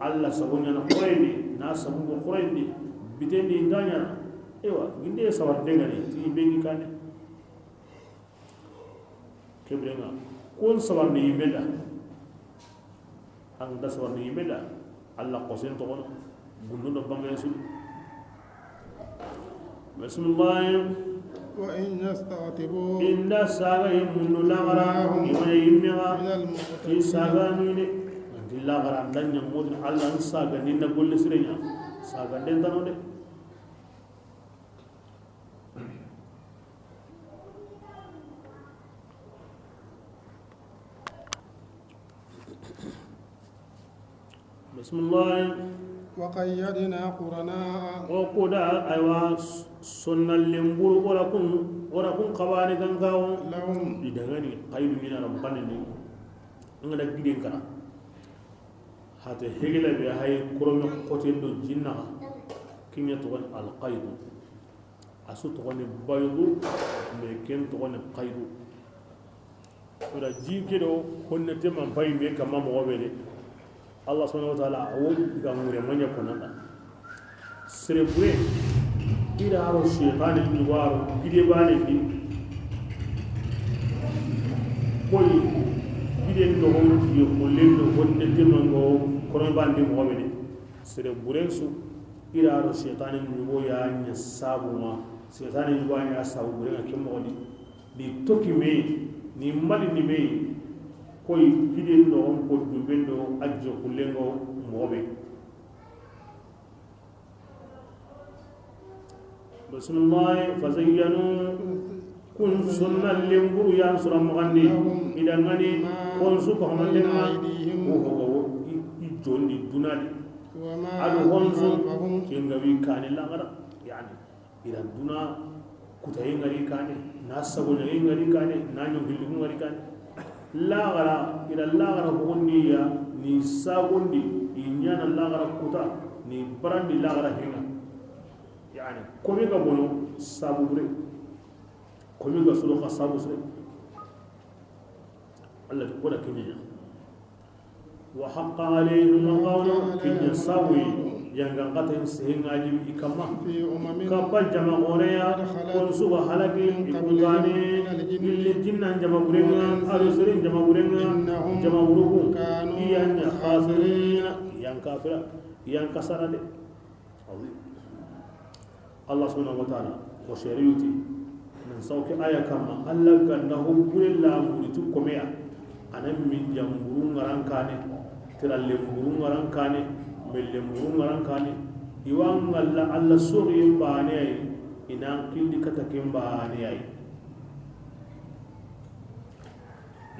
alla sabunya na qurayni na sabu ko qurayni bitendi nganya ewa ginde sabar dengani ti bengi kane kebrenga kon sabar ni yimeda an da sabar ni yimeda alla qosen to kono gundu do bangay su bismillah وإن يستعتبوا inda saga yimundu lagara imana yimmiga من ti المعتدين saga nuyne anti lagara andan ñammodin alla an saga ninna golle sireña saga nden tano de bismillah وقيدنا قرناء o kuda aywa sonnallenburu ora kun kabani gangawo لهم idangani qaydu mina ram kanni ngada giden kana hata hegela be hay kurome qoten do jinna kinya to gon al qaydu asu to gon baydu me ken to gon qaydu ora jike do honne te man pay me kama mo be de Allah subhanahu wa ta'ala awo diga ngure manya konanda serebure ira aro shaytan ni waro gide bane ni koy gide no hon yo holle no honne te mango kono bandi mo be de serebure su ira aro shaytan ni wo ya nya sabu ma shaytan ni wa nya sabu bure ngak mo di ni toki me ni mali ni me koy gide no hon ko dumbe do ajjo kullengo mo be bismillah fazayyanu kun sunna lemburu yan sura magandi ida ngani kon su ko بين mandenga أيديهم o hogo i jondi dunadi وما Ado honzo خلفهم. Kengawi kane lagara, yani ira duna kutaye ngari kane, na sagoñaye ngari kane, na ñongilliku ngari kane lagara, ira lagara hogondiya ni sagondi i ñana lagara kuta ni barandi lagara henga. Yani komi ga bono sabu bure, komi ga soro xa sabu sere alla wona keñaña. Wa haqa alayhim alqawlu, kiña sabuyi yangankata sehengajibi i kamma. في أمم Kappa jama goreya kon suga halaki ikungane ille jinnan jama burenga ado seren jama burenga jama burugu iyan khasirina, iyan kafira, iyan kasara de. Azim Allah subhanahu wa ta'ala ko sheriyuti nan sauki aya kama Allah ganda hobbure lamuri tu komeya anan min jamburu ngaran kane, tiralle mburu ngaran kane, melle mburu ngaran kane, iwa ngalla Allah sori baane ay ina killi kata ken baane ay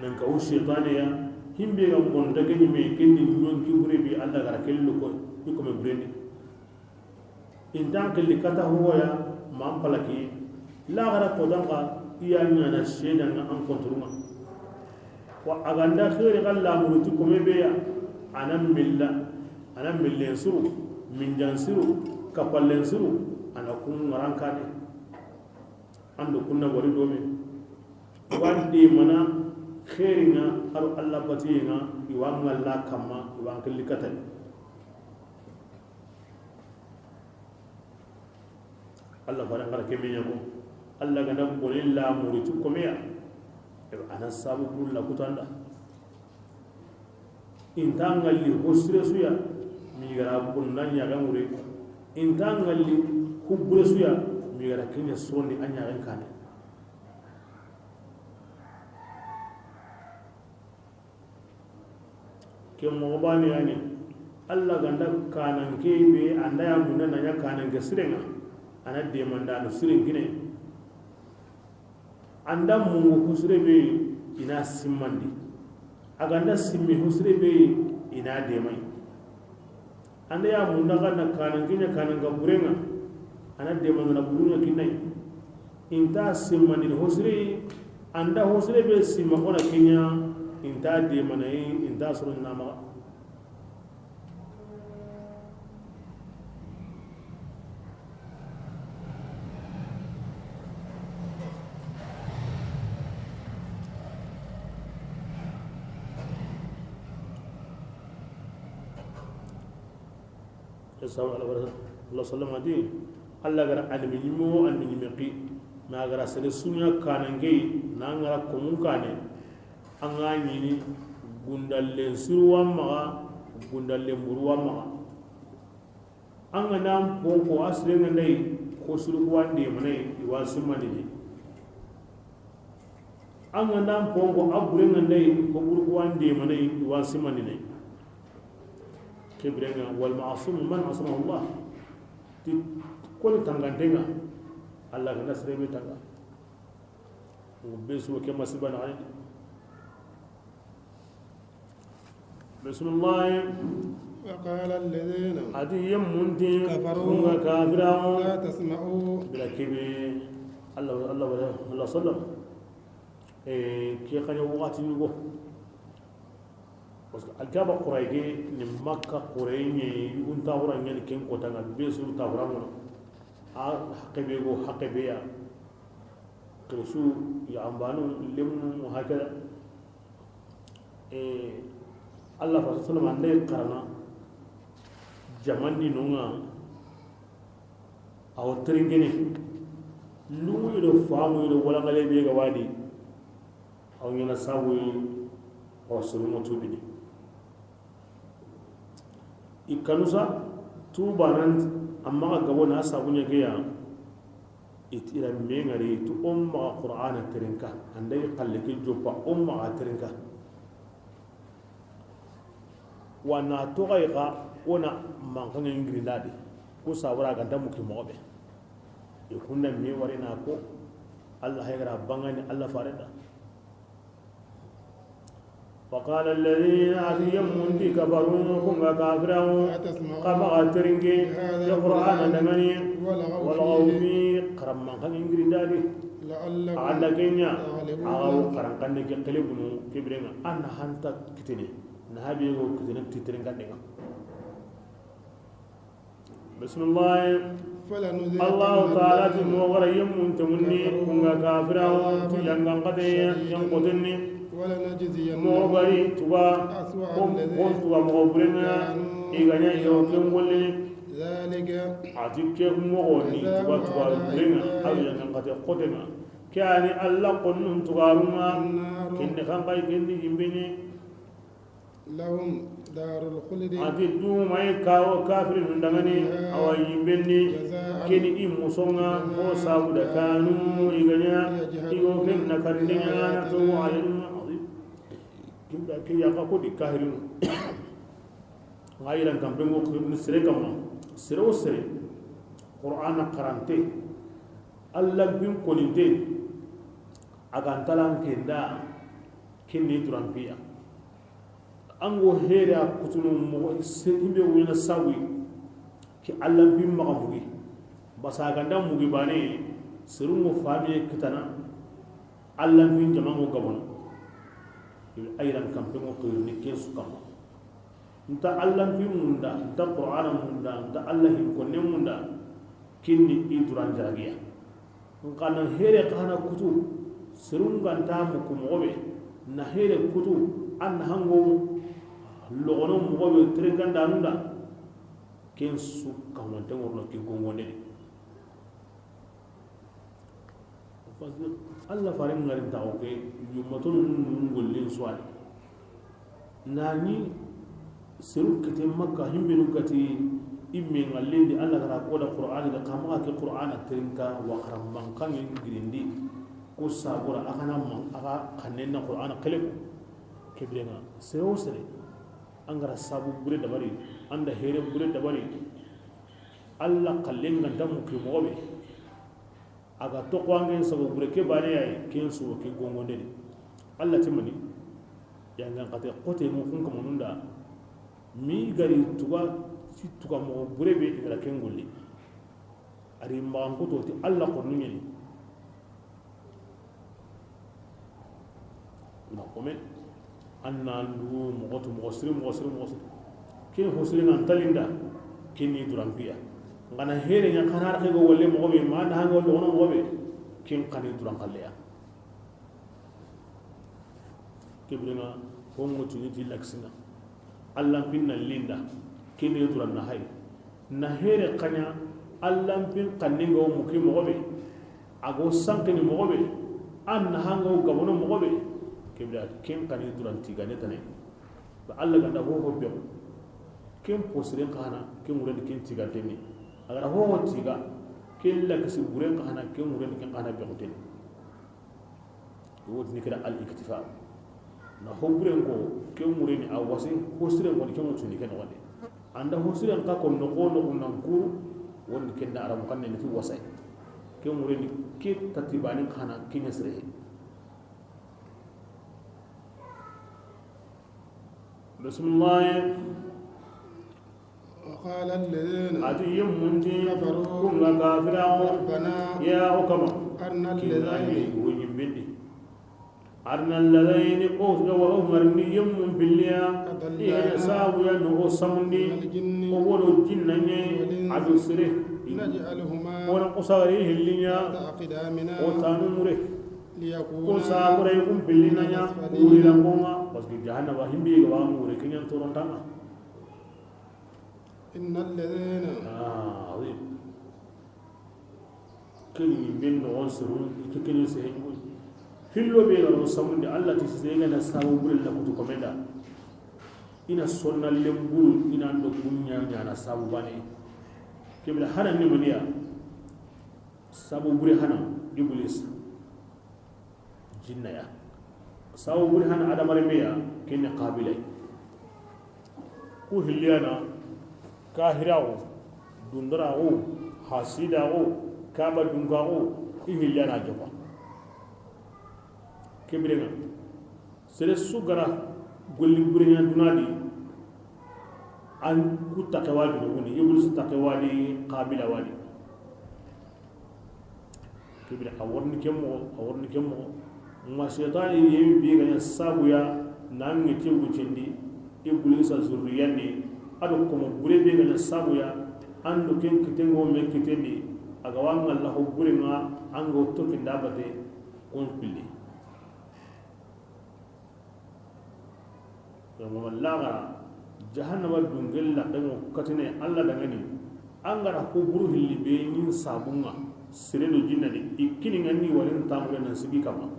nan ka u shaytane ya himbe ga gonda gani me kenni nyonki bure bi Allah gara kellu ko ko me bureni intan killi kata huwa man palaki la gara ko danka iya nyana sheda nga an kontronga wa aganda khairi galla murutu ko me be ya anan milla anan millen suru min jan siru kapallen siru ana kun ngaran kane ando kunna wari domi wandi mana khairinga aro Allah batinga iwa ngalla kamma iwa kelli katal. Allah fara ngara kemenya ko Allah ganda bonilla muritu komeya ana sabu bulla kutanda intangalli hosire suya mi gara bonna nyaga ngure, intangalli hubbure suya mi gara kenya sondi anya ren kane. Ke mo bani yani Allah ganda kanan ke be anda ya munna na nya kanan ke sirenga ana de manda no siren gine anda mungu husre be ina simmandi aganda simmi husre be ina de mai anda ya munna kana kanan ke nya kanan ga burenga ana de manda na burunya kinai inta simmandi husre anda husre be simma ona kenya inta de manai inta surun nama. Allah sallama di Allah gara almi nyimo almi nyimiqi ma gara sere sunya kanange na ngara komun kane anga nyini gundalle suruwa maga gundalle muruwa maga anga nam ponko asre ngandai ko suruwa de manai iwa sumani ni anga nam ponko abure ngandai ko buruwa de manai iwa sumani ni kibrenga wal ma'sum man asamahu Allah ti ko tangantenga Allah ga nasre be tanga besu ke masiba na ani. Bismillah. وقال الذين adi yemunti كفروا كافرون لا تسمعوا بلا كبي الله الله الله صلى كي خاني وقت يغو parce que alkaba qurayge ni makka qurayni yugun tawra ngani ken ko tanga be su tawra mo a haqqe go haqqe be ya krisu ya ambanu lemnu hakada Allah fa sallallahu alaihi karana jamani nonga aw tringene lumu ido faamu ido wala ngale be ga wadi aw ngena sabu aw suru tubini ikanusa tubanan amma ga gabo na sabu nya geya itira mengari tu umma qur'ana trinka andai qallike joppa umma trinka wana toxayxa wona mankange ngirindadi ku sawara ganta muki moxoɓe i kunna mi warina ko Allah haygara bangani Allah farenda. وقال الذين أتيهم دي كفروا كن كافرون لا تسمعوا كما ترنجي هذا القرآن القرآن دمني ولغوا ولغوا فيه فيه قرم كان إنجري دادي لعلكم alla kenya تغلبون agawo karankanne ke kelebunu kebirenga anna hanta kitine na habi go kitine titren kandenga bismillah. فلنذيقن Allah ta'ala ti الذين mo gara yemun temunni kunga kafira ti yangan kate yang kotenni mo ولنجزينهم gari tuba أسوأ ko الذي ko tuba mo burenga iganya yo kengolli ذلك ati ke mogo ni tuba tuba burenga aw yangan kate kotenga ke ani Allah konnun tugarunga النار kenne kan kay kenni yimbene لهم دار الخلد ati dumay kawo kafirin ndangani awa yimbenni جزاء keni i musonga ko sabu da kanu iganya igo ken na karndenya na to ayinu azim kinda ke yaka ko di kahirin ngayiran kampengo ni sere kama sere o sere qur'ana karante alla bin koninte agantalan kenda kenni durampiya ango here a kutunu mogo imbe wina sawi ki alla bin maga mugi basa ganda mugi bane serungo fami kitana alla bin jamango gabono ayiran kampengo kirni kesu kama nta alla bin munda nta qur'ana munda nta alla hin konne munda kinni i duran jaragiya nkana here kana kutu serunganta muku mogobe na here kutu an hango logono mogobe tereganda nunda ken su kamante worno ke gongonde de parce que alla fare ngarin tawo ke yumaton ngollin suwale nani seru kete makka himbe gati imme ngallindi alla gara ko da qur'ani da kama ke qur'ana terinka wa karamman kan ngirindi ko sabura akana man aka kannenna qur'ana keleku kebrenga sere sere angara sabu bure dabari anda here bure dabari alla kallen ganta mu ke mogobe aga toko angen sabu bure ke bane ay ken su ke gongonde de alla timani yangan kate kote mu kun ko mununda mi gari tuga si tuga mo bure be igara ken golli ari mbagan ko to ti alla ko nungeni na kome anna ndu mogo to mogo siri mogo siri mogo siri ken ho siri nan talinda ken ni durampiya ngana here nya kanar ke go wolle mogo be ma na hango lo mogo be ken kani duran kalleya kebrenga hongo tuni ti laksinga alla pinna linda ken ni duran na hay na here kanya alla pin kanningo mu ke mogo be ago sankeni mogo be an na hango gabono mogo be kebra ken kani duran tigane tane ba alla ganda ho ho be ken posiren kana ken wuren ken tigante ni agara ho ho tiga ken la kasi buren kana ken wuren ken kana be goten wot ni kira al iktifa na ho buren ko ken wuren a wasi ho siren ko ken wutuni ken wonde anda ho siren ka ko no ko no nan kuru won ken da arabu kan ne ti wasai ken wuren ke tatibani kana ken sire. بسم الله. وقال الذين أتي يمنتي كفروا كن كافرا ربنا يا أكما أرنا الذين ويمبندي أرنا الذين أوث وأمرني يمن بالله إيه ساوي نو سمني من الجن أول الجن عدو سره نجعلهما ونقصاره اللي تحت أقدامنا وتانو مره ko ليكونا sabura kun billina nya wuri langonga parce que jahannaba himbe ga wa mure kinyan toron tanga. إن الذين ah oui kini bin no on suru ke kini se hengo hillo be ga no samunde alla ti se ga na sabu burel la kutu komenda ina sonna lemburu ina ndo kunya nya na sabu bane kebla hana ni maniya sabu bure hana iblis jinna ya sabu bure hana adamare meya kenne qabilai ku hilliyana kahirawo dundarawo hasidawo kaba dungawo i hilliyana jofa kebrenga sere sugara Golli burenya dunadi an ku taqwa ni Iblis taqwa di qabila wadi kibira a warni kemmo a warni kemmo ma shaytani yewi bi ga sabuya nan ngeti wucendi Iblis zurriyandi ado komo bure be ga sabuya ando ken kitengo me kitendi aga wanga Allah bure nga ango tokinda bate kon pilli mo lagara jahannama dungel la demo katine Allah dangani angara ko buru hilli be nyin sabunga sireno jinna di ikini ngani walin tamure nan sigi kama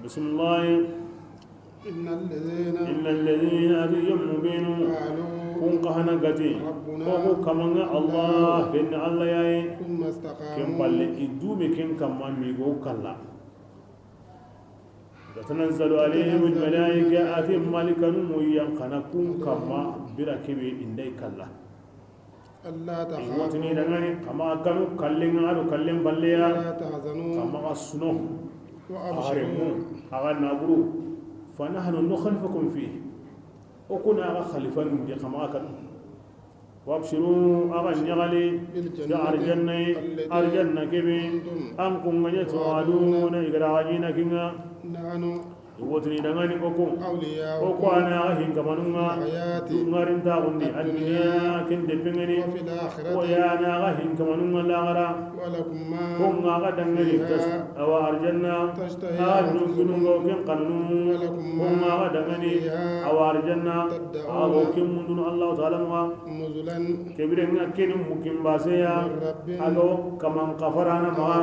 bismillah inna alladhina yu'minuna kun kahana gati ko kamanga Allah inna Allah yayi kem balle idume ken kama mi go kala تتنزل عليهم الملائكة آتهم مالكا وينقنكم كما بركب إنديك الله ألا تخافوا كما كانوا كلم أو كلم بليا لا تحزنوا كما أصنو وأبشروا أغنى فنحن نخلفكم فيه وكنا خلفا كما كانوا وابشروا أغنى غلي أرجنة أرجنة كبي أنكم يتوعدون إقراجين كنا نحن وتني دغاني اوكو اولياء اوكو انا هين كمانونا غارين تاغندي الدنيا كن دبنغني وفي الاخره ويا انا هين كمانونا لا غرا ولكم ما كون غا دغني تس او ارجنا ا نغنو كن قانون ولكم كون غا دغني او ارجنا او كن من الله تعالى نزلا كبيرنا كن مكين باسيا اغو كمان كفرانا ما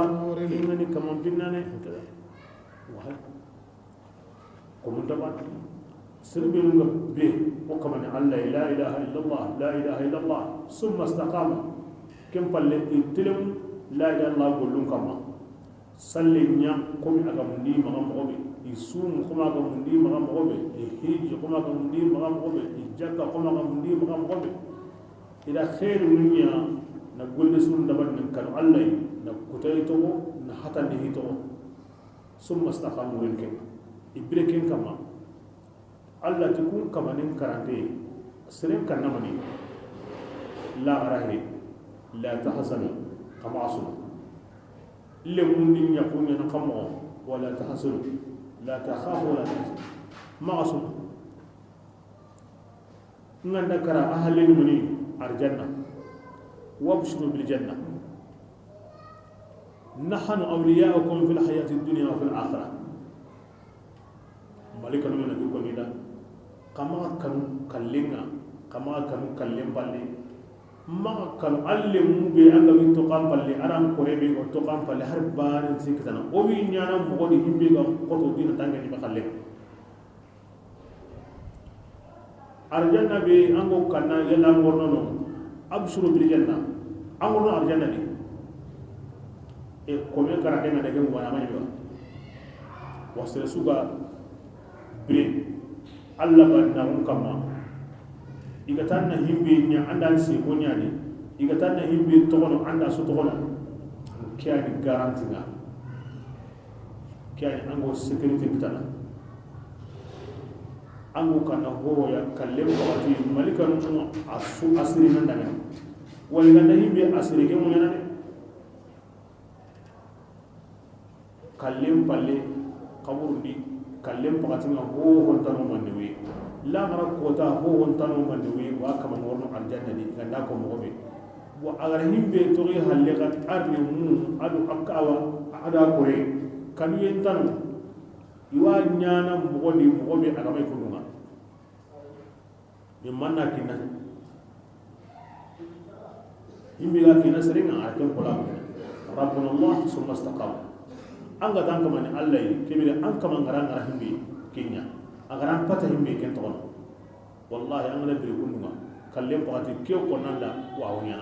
كنني كمان بيننا كذا ومن سربين به وكمان الله لا إله إلا الله لا إله إلا الله ثم استقام كم بالتلم لا إله إلا الله قولون كما سلم يا قوم أقام دي مقام قومي يسوم قوم أقام دي مقام قومي يهيج قوم أقام دي مقام قومي يجاك قوم أقام دي مقام قومي إلى خير منيا نقول نسون دبر نكر الله نكتيته نحتى نهيته ثم استقاموا للكلمة ibrekin kama Allah tukun kama nin karante sirin kannamani la arahi la tahzanu kama asulu lemun din yakun yana kamo wala tahzanu la takhafu wala tahzanu ma asulu nganda kara ahli muni arjanna wabshuru bil janna nahnu awliya'ukum fil hayati dunya wa fil akhirah malika nuna ko ni da kama kanu kallenga kama kanu kallen balle ma kanu alle mu be anga min to kam balle aran kore be o to kam balle har barin sikitana o wi nyana mo di himbe ga koto dina tanga ni bakalle arjanna be ango kanna yalla ngorno no abshuru bil janna ango no arjanna ni e ko me karate na de mo na ma ni ba wasere suga bre alla banna mun kama igatan na himbe nya andan se ko nyaani igatan na himbe togono anda so togono kiani garanti nga kiani ango security bitana ango kana ho ya kallem wati malika nu asu asiri nan daga wala na himbe asiri ke mun yana ne kallem palle kaburundi kallem pakatinga ho hontano mannewe la mara kota ho hontano mannewe wa kama ngorno aljanna di ganda ko mo be wa agar himbe to ri halle kat arne mu adu akawa ada kore kanu yentano iwa nyana mo di mo be aga may kundunga mi manna kinna himbe ga kinna seringa arkem kola rabbuna allah summa istaqama anga tan kama ni allah yi kebire an kama ngara ngara himbe kenya agara pata himbe ken togono wallahi an ngana bire kundunga kallem pakati ke ko nanda wa wonya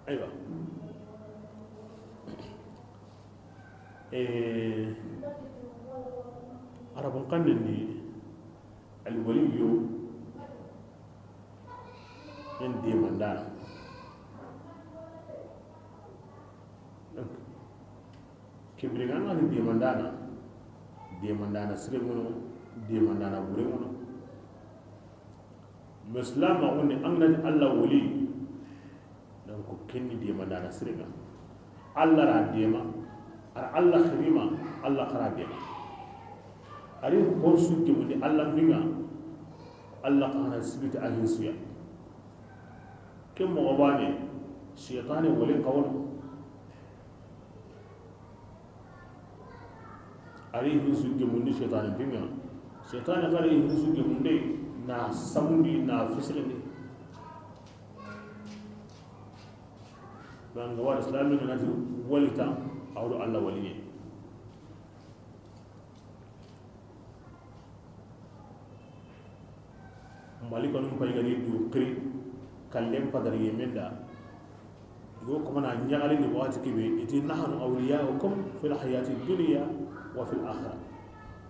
aywa arabun kannen ni alwaliyu En demandana kebiri nga ni demandana demandana sire ngono demandana bure ngono muslima woni an nati Allah wali donc kenni demandana sire nga Allah ra dema ar Allah khirima Allah khara dema ari horsu gemundi Allah mbinga Allah kana sibita ahin suya kem mo bane shaytan wali qawlo ari hinsu gemundi shaytan mbinga shaytan kare hinsu gemundi na samundi na fisrindi banga wa islami nati walita awdo Allah waliye malika num pay gari du kri kallem padar yemenda go ko mana nyagali ni wati kibe iti nahnu awliyaukum fil hayati dunya wa fil akhirah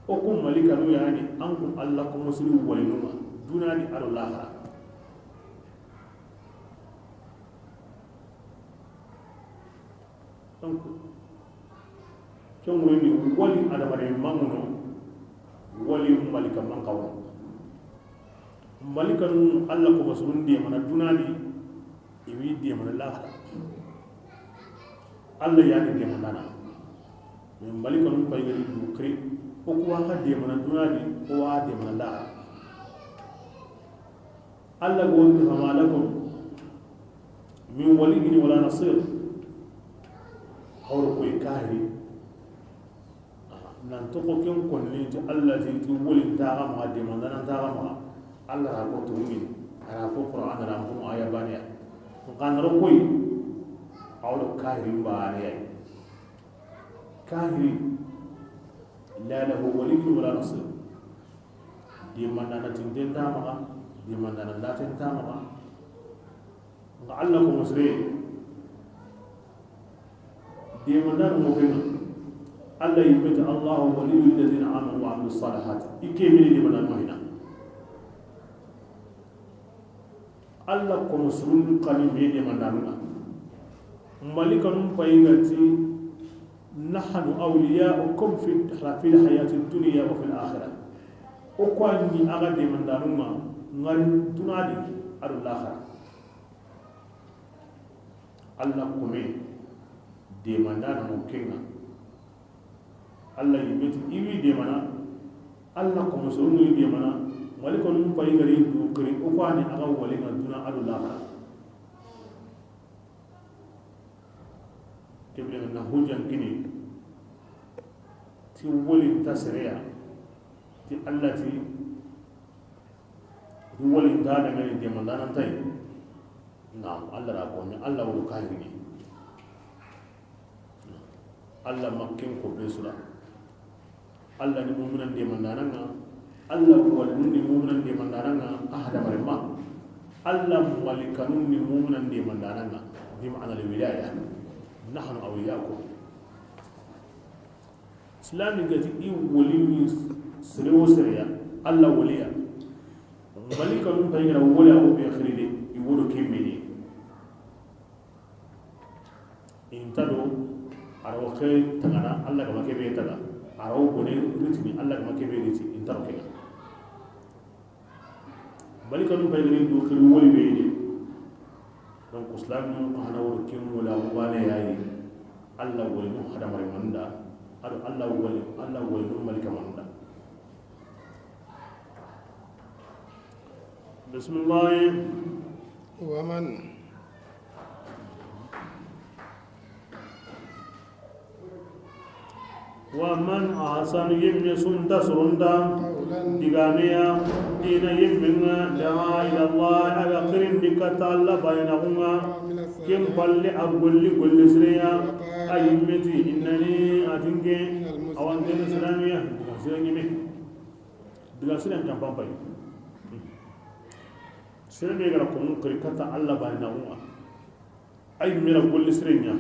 o kum malika nu yani ankum Allah ko musli walinuma dunani ado l'akhirah donc kemwe ni wali adamare manguno wali malika mankawo malika nu Allah ko masurun de mana dunani iwi de mana lahara Allah yani de mana na malika nu pay gari du kri o ko wa de mana dunani o wa de mana lahara Allah go ni fama lakum min waliyin wala nasir hawro ko kahiri nan to ko ken konni ti Allah ti ti woli ta ma de mana nan ta ma Allah ra ko tumin ara ko Qur'an ra ko aya baniya kan ro koy awlo kahiri baniya kahiri la lahu waliyyun wala nasir di manana tinten ta ma di manana laten ta ma ga Allah ko musre di manana mo ken Allah yimata Allah waliyul ladina amanu wa amilus salihat ikemini di manana hina Allah ko musrun kani me de mandanuna malika num payingati nahnu awliyaukum fi hayati dunya wa fil akhirah o ko ni aga de mandanuma ngari tunadi adu l'akhirah Allah ko me de mandana mo kenga Allah yimeti iwi de mana Allah ko musrun ni de mana malika num payingari du kri o ko ani aga wali nga duna adu l'akhirah kebre na hujan kini ti wali ta sereya ti Allah ti wali ta da ngani de mandana tay naam Allah ra ko ni Allah wo kahiri ni Allah makken ko besura Allah ni mu'minan de mandana nga Allah walun ni mu'minan de mandana nga ahada marima Allah malikanun ni mu'minan de mandana nga bi ma'ana al wilaya nahnu awliyakum islami gati i wali sere wo sereya Allah waliya malikanun paygira wala o be khiride i wodo kemmeni intado arawo ke tagana Allah kama kebe taga arawo bone ritini Allah kama kebe riti intaro kenga malika nu paygira do khiri wali be de donc islam nu ko hana woro kem wala wala yayi Allah wali nu hada mare manda ado Allah wali Allah wali nu malika manda bismillah wa man wa man ahsanu yimmi sunta surunda digamiya dina yimminga daa ila Allah aga qirin dikata Allah bainahuma kim balli agolli golli siriya ayimmeti innani atinke awante islamiya diga sira ngime diga sira ngam pampay sira me gara ko mun qiri kata Allah bainahuma ay mira golli siriya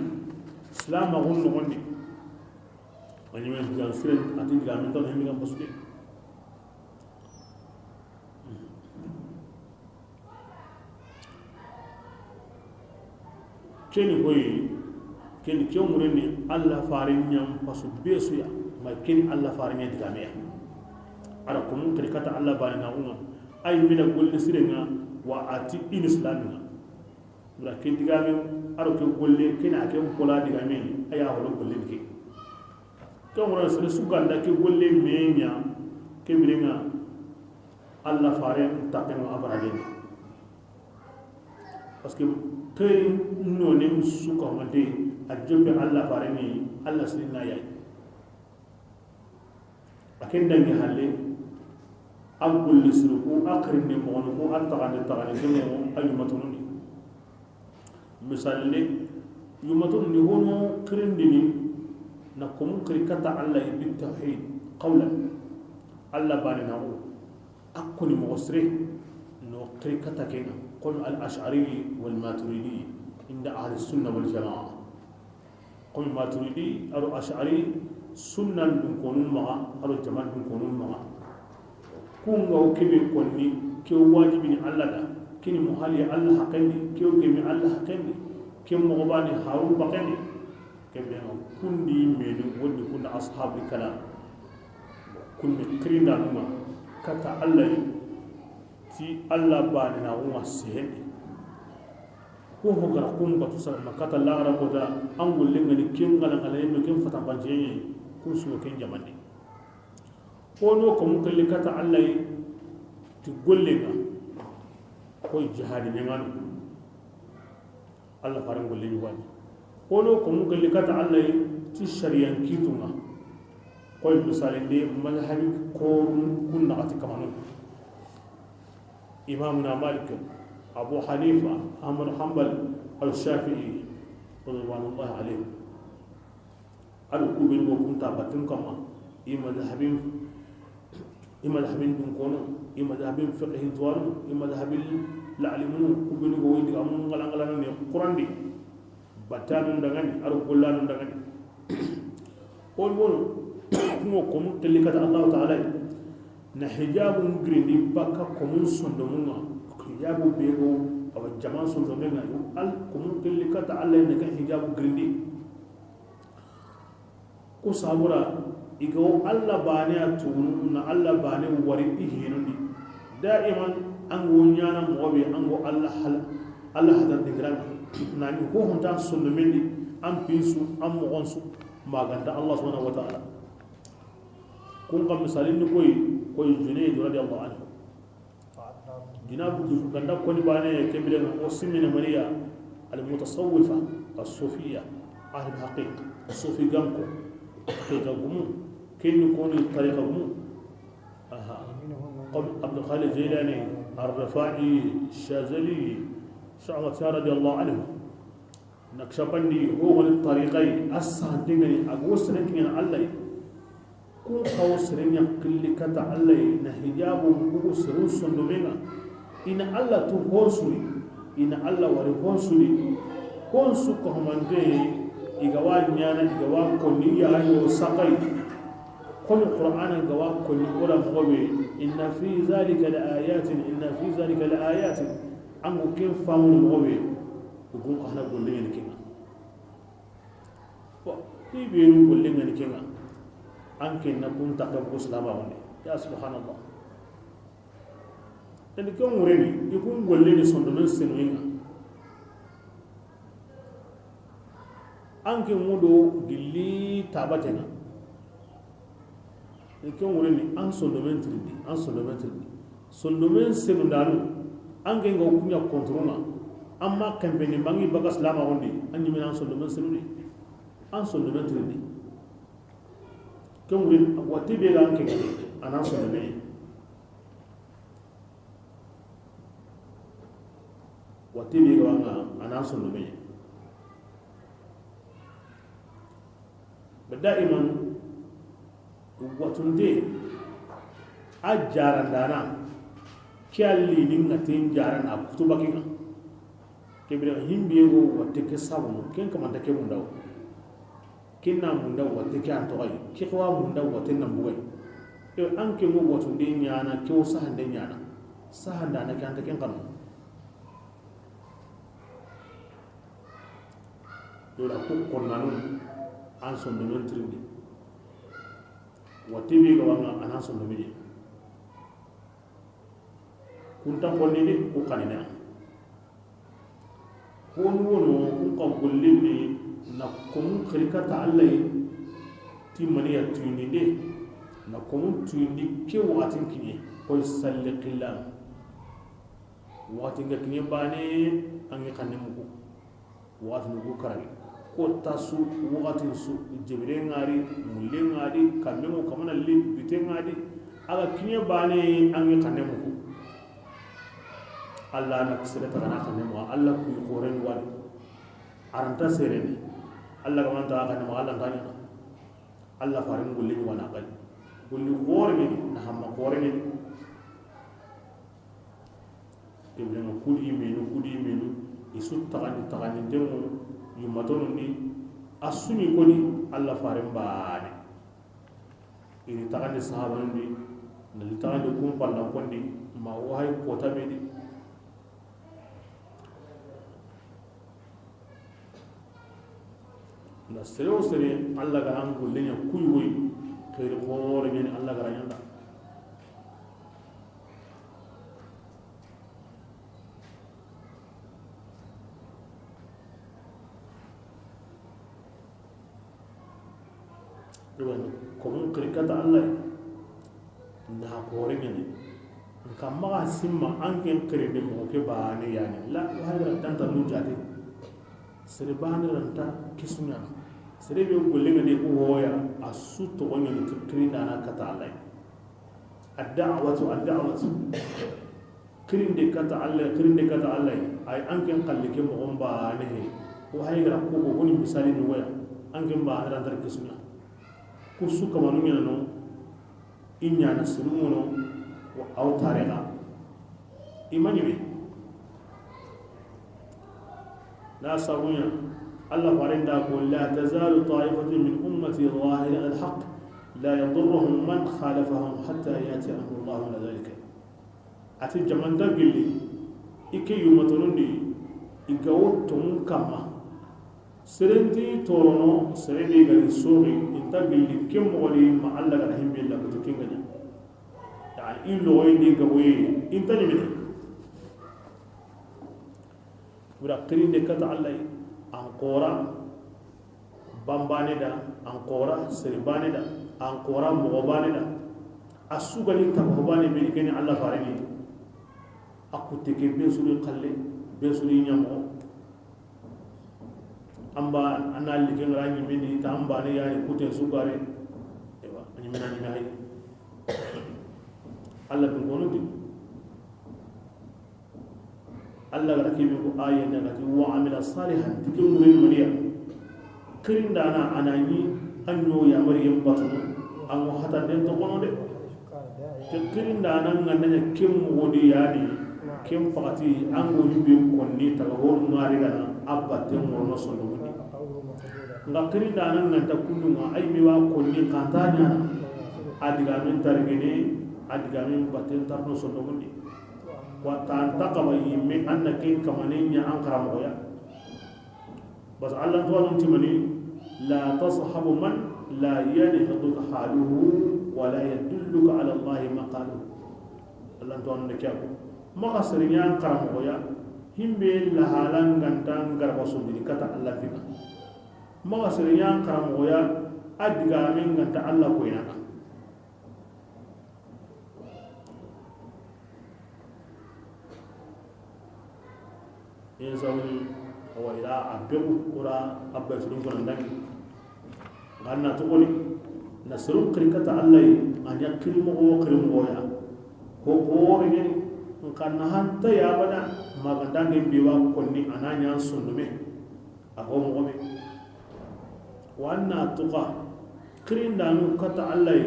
islam agun no gondi wani men diga sira atin diga men tan hemi gam pasude Keni koy keni ke mureni alla farin nyam pasu besu ya ma keni alla farin ya diga meya ara ko mun kata alla bani na unga ay mina golle sirenga wa ati in islamiga mura ken diga me aro ke golle kena ke pola diga me aya holo golle ke to mura sere suganda ke golle menya ke mirenga alla farin takengo abarage. Parce que keri none suka mande a jobbe alla fareni alla sinna yaay aken dangi halle agul lisruku akrinne mono ko attagane tagane kemo ayumatununi misalle yumatunni hono kirindini na komu kiri kata alla bi tawhid qawlan alla banina o akoni mo sre no kiri kata kenga قل الأشعري والماتريدي عند أهل السنة والجماعة. قل ماتريدي أو أشعري سنة دون مع أو جماعة دون مع كون أو كبير كوني كي واجبني الله دا كني محالي الله حقني كي كمي الله حقني كي مغباني هارون بقني كبير كندي من ودي كن أصحاب الكلام كن كرينا نما كتا الله ti alla bani na uma seheni ko ho gara kum batu sa makata la ara ko da angul lenga ni kem ngala ngala no kem fata banje ko su ken jamande ko no ko mun kalle kata alla ti gollenga ko jihadi ngano alla faran golle ni wani ko no ko mun kalle kata alla ti shariyan kitunga ko misalinde mazhabi ko kun na ati kamanu إمامنا مالك أبو حنيفة أحمد حنبل الشافعي رضوان الله عليه ألو كوبين وكنت أبتن كما إما ذهبين دون كونو إما ذهبين فقه توانو إما ذهبين لعلمون كوبين وين دعمون غلان غلان القرآن دي بتانون دعاني ألو كلانون دعاني قول بون كم كم تلك الله تعالى na hijabu ngirindi baka komun sondomunga hijabu bego awa jaman sondomenga yo al komun kelli kata alla ne ka hijabu ngirindi ko sabura igo alla bane atunu na alla bane wari ihinundi daiman ango nyana mobe ango alla hal alla hadar dingranga na ni ho honta sondomendi am pinsu am mogonsu maganta Allah subhanahu wa ta'ala kun kam misalin ni koy koy Junayd radiyallahu anhu jinabu ganda koni bane kebile o simina mariya al mutasawwifa as-sufiyya ahli al-haqiqa as-sufi gamko haqiqa gumu kenni koni tariqa gumu aha قبل عبد الخالق الجيلاني الرفاعي الشاذلي شعبة رضي الله عنه نكشبندي هو الطريقي السهنتين أقوس رنكين علي كون قوس رنيا كل كتا علي نهجاب قوس رنسون دومينا إن الله تهونسولي إن الله ورهونسولي هونسو كهمانتي إغوا نيانا إغوا كوني يا سقي قل القرآن إغوا كوني ولا مغوي إن في ذلك لآيات إن في ذلك لآيات أنو كيف فامون مغوي يقول أنا قول لي نكينا تيبينو قول لي نكينا أنك نكون تقبل سلامة هوني يا سبحان الله لأن كم وريني يكون قول لي صندوق سنوينا أنك مودو جلي تابتنا كم وريني أن صندوق تريدي أن صندوق تريدي صندوق سنودانو أنك نقول كونترونا أما كمبني ماني بقى سلامة هوني أني من أن صندوق سنوني أن صندوق تريدي كم ورين واتبي لانك أنا صندوق واتبي لانك أنا صندوق دائما واتندي أجاران دانا كالي نينغتين جاران أكتوبا كينا كبير هيمبيغو واتكي سابونو كين كمان تكي مونداو كنا مونداو واتكي أنتوغاي كيخوا مونداو واتنا مبوغاي إيو أنكي مو واتندي نيانا كيو ساهن دي نيانا ساهن دانا كي أنتكين قانو Yola ko konnanu an sondomen tirindi wati bi gawanga anan sondomini kunta konnini ku kanina honu wono kun ka gollini na komun khirikata Allah ti maniya tuyindi de na komun tuyindi ke wakatin kinye koy salli qillam wakatin ga kinye bane an gi kanne muku wakatin ku karagi ko tasu wakatin su jebire ngari mulle ngari kammengo kamana li bite ngari aga kinye bane an gi kanne muku Allah na sere ta kana kanne mu Allah ku koren wal aranta serene Allah kamanta kanne mu Allah tanya Allah farin gulle ni wana kai gulli kore ni na hamma kore ni keblenga kudi menu kudi menu isu tagani tagani dengo yumatonu ni asuni koni Allah farin baane iri tagani sahaba ni nali tagani kum palla kondi ma wahay kota medi na sere o sere Allah garan gulle nya kuy woy khayr khore ni Allah garan yanda komun kirikata Allah na kore ni nka maga simma an ken kirinde mo ke baane yani la wa danta nu jate sere baane ranta kisunya sere be golle ngade ko hoya asu to gonya ni kirinda na kata Allah ad-da'watu ad-da'watu kirinde kata Allah kirinde kata Allah ay an ken qalle ke mo baane he ko hayra ko ko ni misali ni waya an ken baane ranta kisunya kusu kama nu ñana no i ñana siruŋo no aw tarixa i ma ñime la sabuña alla farinda ko la tazalu taifatu min ummati zahira alhaq la yadurruhum man khalafahum hatta yati amru llah ala dhalika ati jamanta gilli i ke yumatonundi i gawo tomu kamma serenti torono serenti gari sogi inta gilli kem mogoli ma alla gara himbe la kutu kinga nya yani in logo indi gaboye inta ni mene wura kirinde kata alla ankora bambane da ankora seribane da ankora mogobane da asugali tabobane be keni alla farini akute ke besuri qalle besuri nyamo amba anal like ngara ñime ni ta amba ne yani kute sugare ewa ñime na ñime hay alla bin kono di alla gara kibe ko aya na gati wa amila salihan dikin murin mariya kirinda na anani anyo ya mariyam batu an hata den to kono de te kirinda na ngana kem wodi yani kem fakati an go yimbe konni taga hon ngari gana abba te ngorno sondo mundi nga kirinda na nganta kundunga ay mi wa konni kantanya adiga min tarigene adiga min baten tarno sondo mundi wa tan taqaba yimme anna ken kamane nya an karamo ya bas Allah to alun timani la tashabu man la yanhadu haluhu wa la yadulluka ala Allah maqaluhu Allah to alun kyako maka serinya karamo ya himbe la halan gantan garba sundiri kata Allah fika maka serinya karamo ya adiga min ganta Allah ko ina in sawni awa ila abegu ora abba sudun kono dangi ganna to koni nasru qirikata Allah an yakrimu o qirimu ya ko ko ni kan hanta ya bada magandange biwa konni ananya sundume aho mo me wanna tuqa qirindanu kata Allah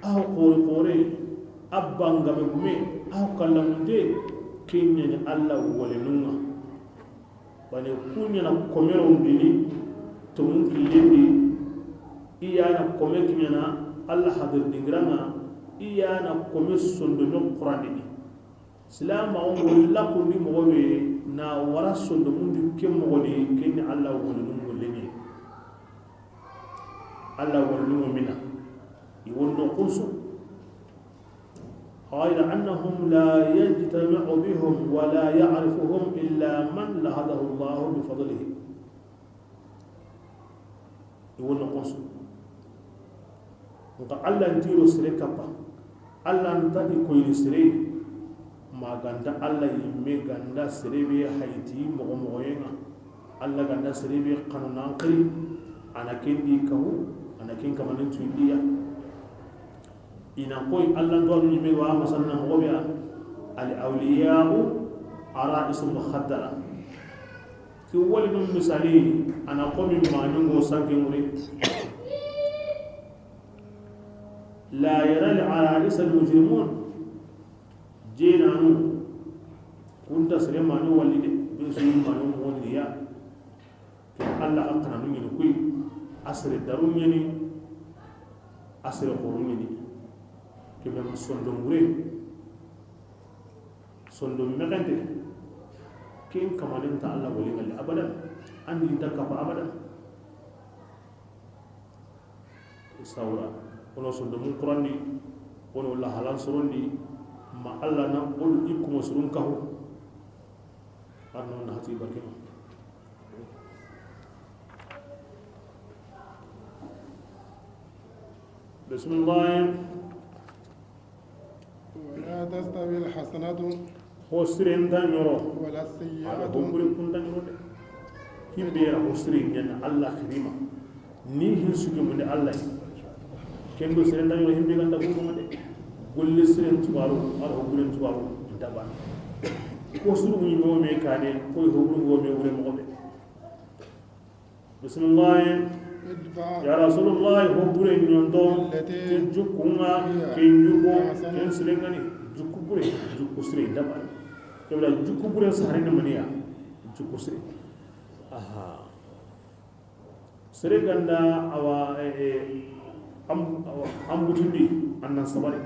aho qori qori abba ngabe gume aho kallamunde kinya ni Allah wolenunga bane kunya na komero ndini to mun killendi iya na kome kinya na Allah hadir dingranga iya na kome sondo no Qur'an ni silama on wala ko ni mo be na wara sondo mun di kem mo ni ken Allah wala nun Golle alla wallu mina iwonno qunsu غير أنهم لا يجتمع بهم ولا يعرفهم إلا من لهده الله بفضله. يقول نقص الله انتيرو سري كبا الله انت يكوي سري ما غاندا الله يمي غاندا سري بي حيتي مغمغينا الله غاندا سري بي قانون قري أنا كندي كهو أنا كين كمان تينديا ina koy Allah do ni me wa masalna mo al awliya ara'is mukhaddara ki wali num misali ana komi ma nyungo sanke ngure la yara al ara'is al mujrimun jinanu kunta sere ma nyu walide be su ma nyu mo ni ya ke Allah ka kana ni kuy asre darum ni asre khorum ni kebe sondo ngure sondo mekante ken kamalen ta Allah wali ngali abadan andi ta kapa abadan sawra ono sondo mun qur'ani ono la halan sorondi ma Allah na ol ikuma surun kahu arno na hati barkema bismillah. ولا تستوي الحسنة هو سرين دانيرو ولا السيئة هو بري كون دانيرو دي كيبيرا هو سرين ين الله كريمة ني هن سوغي من الله كيندو سرين دانيرو همبي غاندا كو ما دي golle سرين تبارو ar هو بري تبارو دابا ko suru ni mo me kaane ko ho buru go me wure mo be bismillah. Ya Rasulullah ho bure nyondo ken jukunga ken juko ken silengani jukku bure jukku sire daba kebla jukku bure sare ne maniya jukku sire aha sire ganda awa am butundi annan sabari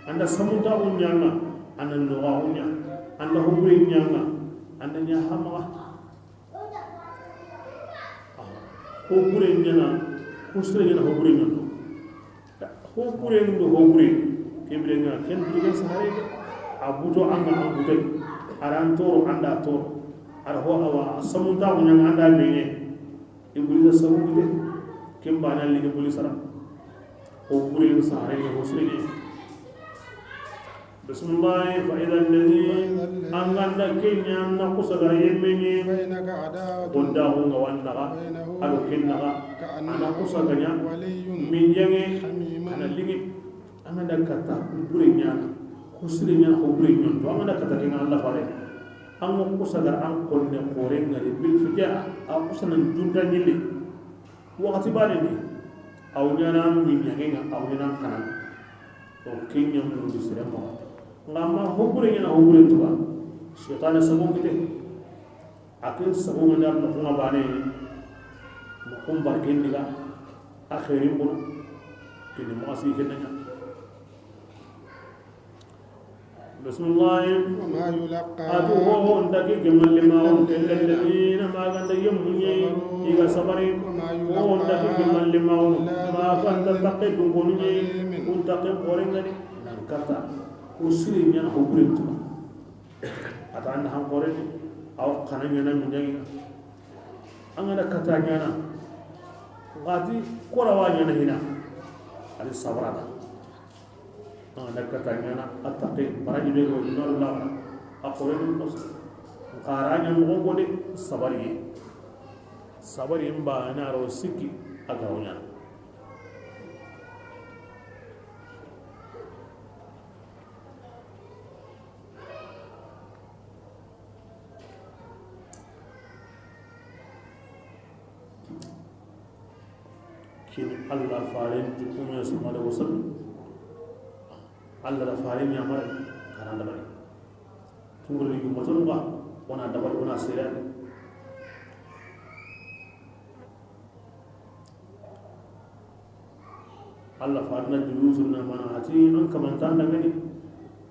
anda samunta on nyanga annan no unya anda ho bure nyanga anda nya hama ho bure nyana ho sire nyana ho bure nyondo ho bure ndo ho bure kembre nga ken dugen sahare abuto anga abuto aran toro anda toro ar ho awa samunta unya anda mene ibulisa sabu de kemba nan li ibulisa ho bure sahare ho sire ni bismillah. Fa idha alladhi anganda kenya na kusaga yemeni gonda hunga wannaga alo kennaga ana kusaga nya min yange ana lingi anganda kata bure nyana kusire nyana ho bure nyondo anganda kata kenga Allah fare ango kusaga an konne kore ngari bil fija a kusana junta nyille wakati bane ni aw nyana min yange nga aw nyana kana o kenya mun disire mo ngama ho bure nyana ho bure tuba shaytan sabon kite akin sabon ndar no kuma bane mo kumbar kendiga akhirin kono kini mo asi kennya bismillah. وما يلقى atuho ndaki gemal lima alladhina ma ganda yemunye iga sabari o ndaki gemal lima ma ganda taqe dungonye un taqe korengani nan kata usiri nyana ho bure tuba ata anda han koreni aw kana nyana minyangi angana kata nyana ngati korawa nyana hina ali sabrada angana kata nyana ataqi baraji be go nor la akoreni ko qaranya mo go de sabari sabari mba na ro sikki aga wonya kini Allah farin jukume sallallahu alaihi wasallam Allah la farin ya mara karan da bari tungul yu moton ba wana dabar wana sira Allah farna juluzuna manati an kamantan da gani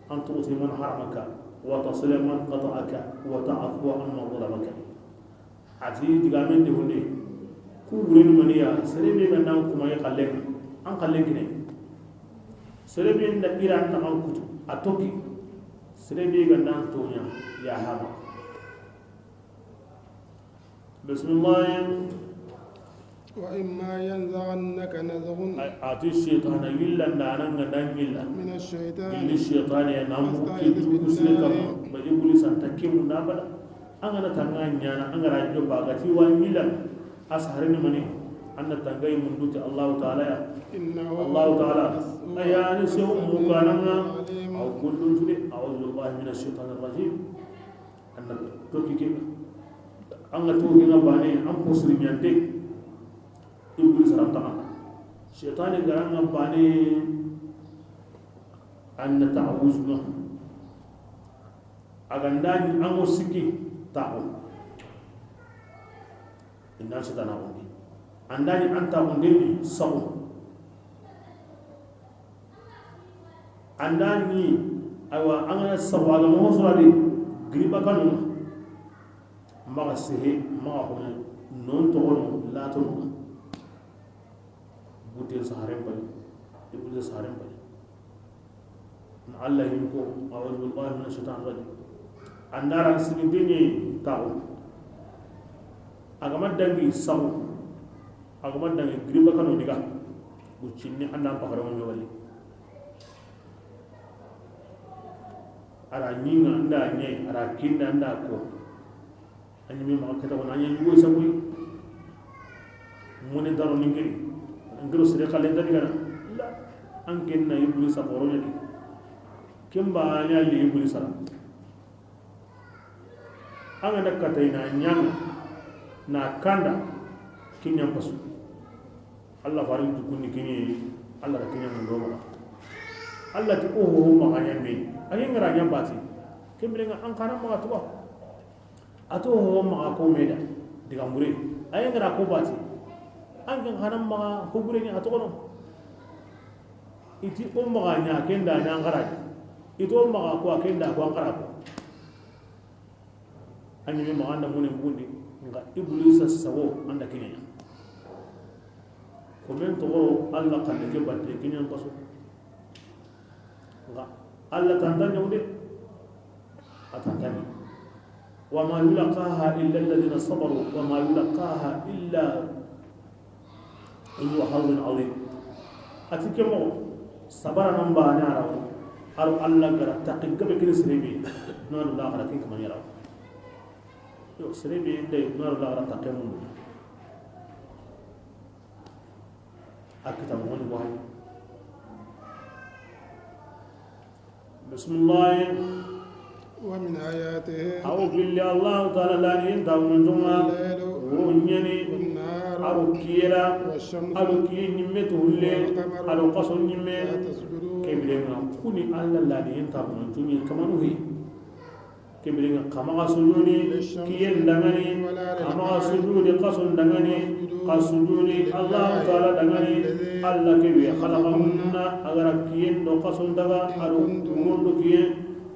an tu'ti man haramaka wa tasil man qata'aka wa ta'fu an man zalamaka ati digamen de hunde Ku wureni maniya serebe ga nan kuma ya kallen an kallen kine serebe nda iran na an kutu a toki serebe ga nan tonya ya hama. Bismillah. وإما ينزغنك نزغ ati shaytan yilla ndanan ga dan yilla من الشيطان illi shaytan ya namu ki jugu sile kama ba iblis an takimu na bada an gana tanga nyana an gara jo bagati wa yilla asharini mani anna tangai munduti Allah ta'ala ya إنه Allah ta'ala ayani sew mukananga عليم aw kullun tude a'udhu billahi minash shaitanir rajim anna toki ke an ga toki nga bane an posri nyante iblis ram taxa shaytan garanga bane anna ta'awuzuna agandani ango sikki taxu inna shaytana gondi andani an taxundeni saxu andani aywa an gana saxu aga moxo sorade giriba kanu maxa sehe maxa xome non toxono latono buten saharen bali iblis saharen bali na Allah yinko a'udhu billahi minash shaitanir rajim andara sigindini taxu agama dangi saxu agama dangi giriba kanu diga guccinni anda paxarengo ñowali ara ñinga anda ñe ara kinda anda ko añimi maxa keta kono aña ñugoy sagoy mune daro ningiri ngiro sere xalen tani gana la an kenna iblisa xoroñati ken baxani a li iblisa la an gana katay na ñanga na kanda kiñan pasu alla farin jukunni kiñe alla ra kiñan ndo maxa alla ti o ho maxa ñame ake ngara ñam bati kembirenga an xana maxa tuba ato ho maxa ko meda diga mbure aye ngara ko bati an kan xana maxa hobure ni atogono iti o maxa ña kenda ña ngaraja iti o maxa ko a kenda ko an xara ko an ñime maxa anda mune bugundi nga iblisa sago anda kiñaña ko men toxoro alla xande ke batte kiñan paso nga alla tanta ñaw de a tantani wa ma yulaqaha illa alladhina sabaru wa ma yulaqaha illa ذو حظ عظيم ati ke mo sabara nan ba ne arawo aro alla gara taqi gabe kini sirebe no la gara kin kaman yarawo yo sirebe ndey no la gara taqi mun akita mo ni wahay bismillah. ومن آياته aw billi allah ta'ala la ni ta mun tunga الليل wo nyani والنهار aro kiyela والشمس aro kiye ñimme to hulle aro kaso ñimme لا تسجدوا kebirenga kuni alla la ni ta mun tungi kamanu hi kebirenga kama sujudi kiyen dangani kama sujudi kaso dangani kasujudi allah ta'ala dangani alla kebe khalaqahunna agara kiyen do kaso daga aro mundu kiyen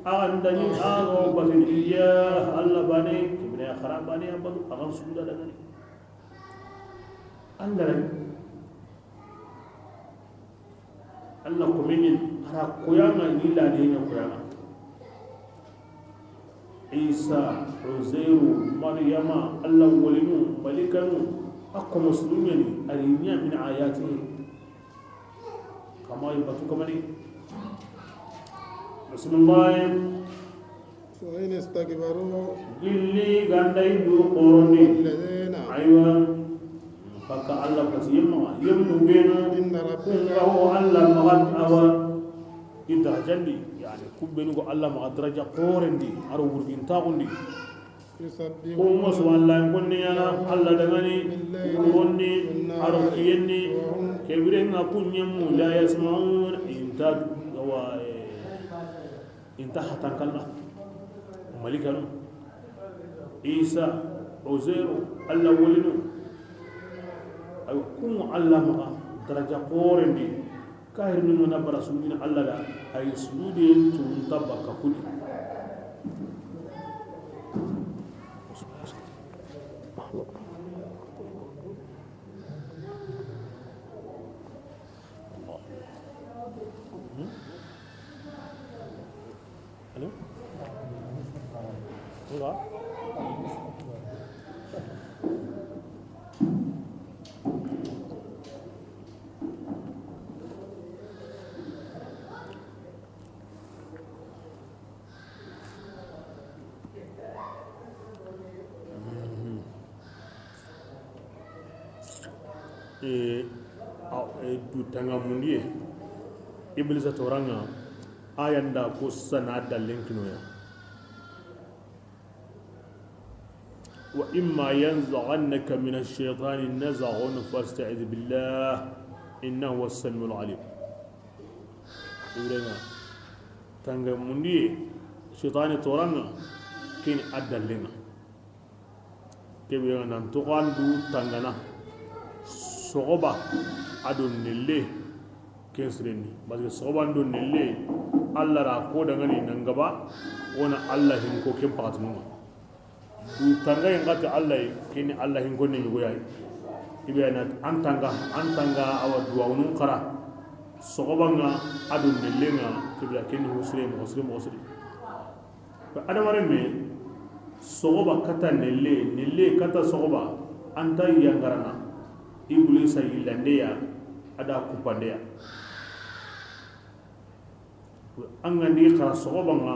agan dani ago batin iya alla bane kebirenga kharabane abadu agan sujuda dangani alla alla komini ara koyanga ni la ni koyanga Isa Uzairu Maryama alla walinu malikanu akko muslimani arinya min ayatihi kama yubatu kamani bismillah. فإن استكبروا gilli gandai du qoroni الذين aywa baka alla pati yemma yemnu benu إن ربك kungaho alla magat awa idarajandi yani kubbenu ko alla magat daraja qorendi aro wurgin tagundi يسبحون kungo subhanallahi konni yana alla dangani wonni aro kiyenni kebirenga kunyemu la yasmaun inta wa inta hatankalla malikanu isa uzairu alla walinu ay kungo alla maga daraja qorendi kahir ni mona bara sujudi alla da ay sujudi tun tabaka kudi Alo Nga du tangamundiye iblisa toranga ayanda ko sana dalen kinoya wa imma yanzaghannaka min ash-shaytani nazaghun fasta'idh billah innahu huwas samiul alim. Ibrahima tangamundiye shaytani toranga kin adalenga kebe nan tokan du tangana sogoba ado nelle kensreni parce que sogoba ndo nelle alla ra ko dangani nangaba wona alla hinko kem pakatunu du tanga ngata alla kini alla hinko ne yugo yayi ibe na antanga awa duwa unun kara sogoba nga ado nelle nga kibla kini husre mo husre mo husre adamare me sogoba kata nelle nelle kata sogoba anta yangarana iblisa yilandeya ada kupandeya anga ni khara sogoba nga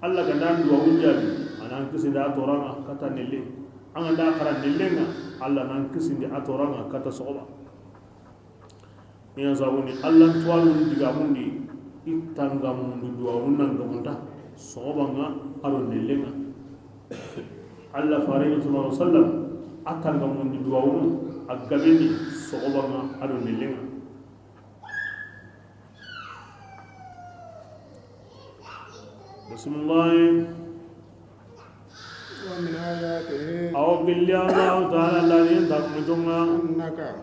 alla gandan duwa unjabi anan kisinda toranga kata nelle anga da khara nelle nga alla nan kisindi atoranga kata sogoba ina zabuni alla tuwalu digamundi itanga mundu duwa unanga munda sogoba nga aro nelle nga alla farid sallallahu alaihi wasallam atanga mundi duwa unu agabeni sogoba nga aro nelle nga bismillah wa min ayatihi aw billi allah ta'ala alladhi taqmujunga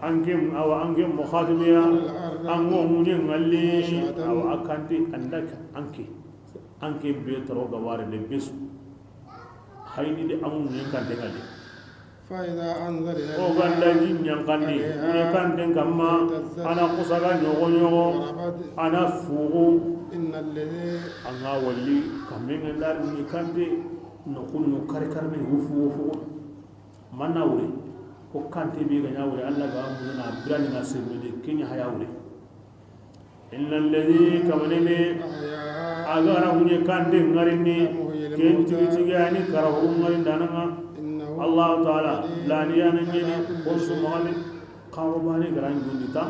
ankim aw ankim mukhatimiya ango munye ngalli aw akanti andaka anki anki be taro gaware le besu hayni de amu nyen kan dengali fa idha anzarna o ganda nyen kan ni ne kan den kamma ana kusaga nyogo nyogo ana fugu innal ladhi anga walli kamenga ndar ni kande no kunu kar kar ni wufu wufu manna wure ko kante be ga nyawure alla ga mu na birani na sirmi de kenya hayawure innal ladhi kamanene agara hunye kande ngarini ken tigi tigi ani karahu ngarin dananga Allah ta'ala la niya nangeni bonsu mali kawabani garan gundita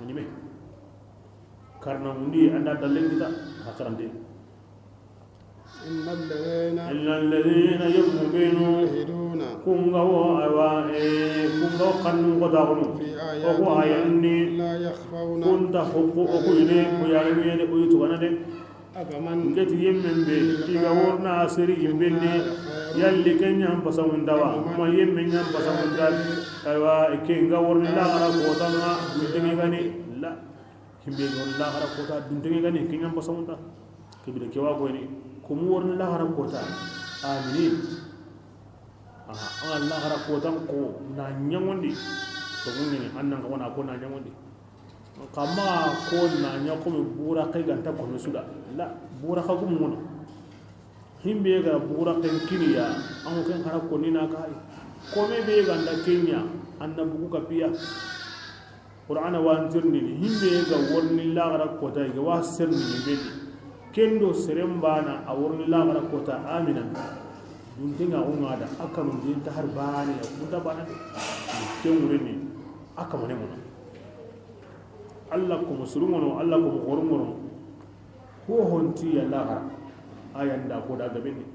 anime karna mundi anda dalen kita hakarante innal ladhina yu'minuna kunga wa awa kunga kannu qadagunu wa ayanni la yakhfawna kunta huququ ine ko yarawi ne ko yutugana de afaman ngeti yemmen be diga worna asiri yimbenne yalli kenya pasamundawa ma yemmen nyam pasamunda aywa ke nga worni la gara ko tanga dundenge gani la himbe gon la gara ko ta dundenge gani kenya pasamunda ke bi de kewa ko ni ko mu worni la gara ko ta amin aha an la gara ko tan ko na nyangondi to ngene annan ko na ko na nyangondi kama ko na nyako me bura kai ganta ko no suda la bura ka gum ngono himbe ga bura kan kiniya an kan hara ko ni na kai ko me be ganda kenya annabu ku kapiya qur'ana wa antirni himbe ga worni la gara ko ta ga wa sirni himbe kendo serembana a worni la gara ko ta amina dun tinga unga da akanun din ta har bani ya kunta bana ken wurini aka mane mun Allah ko musulmono Allah ko gormono ko honti ya lahara ayanda ko da gabe ne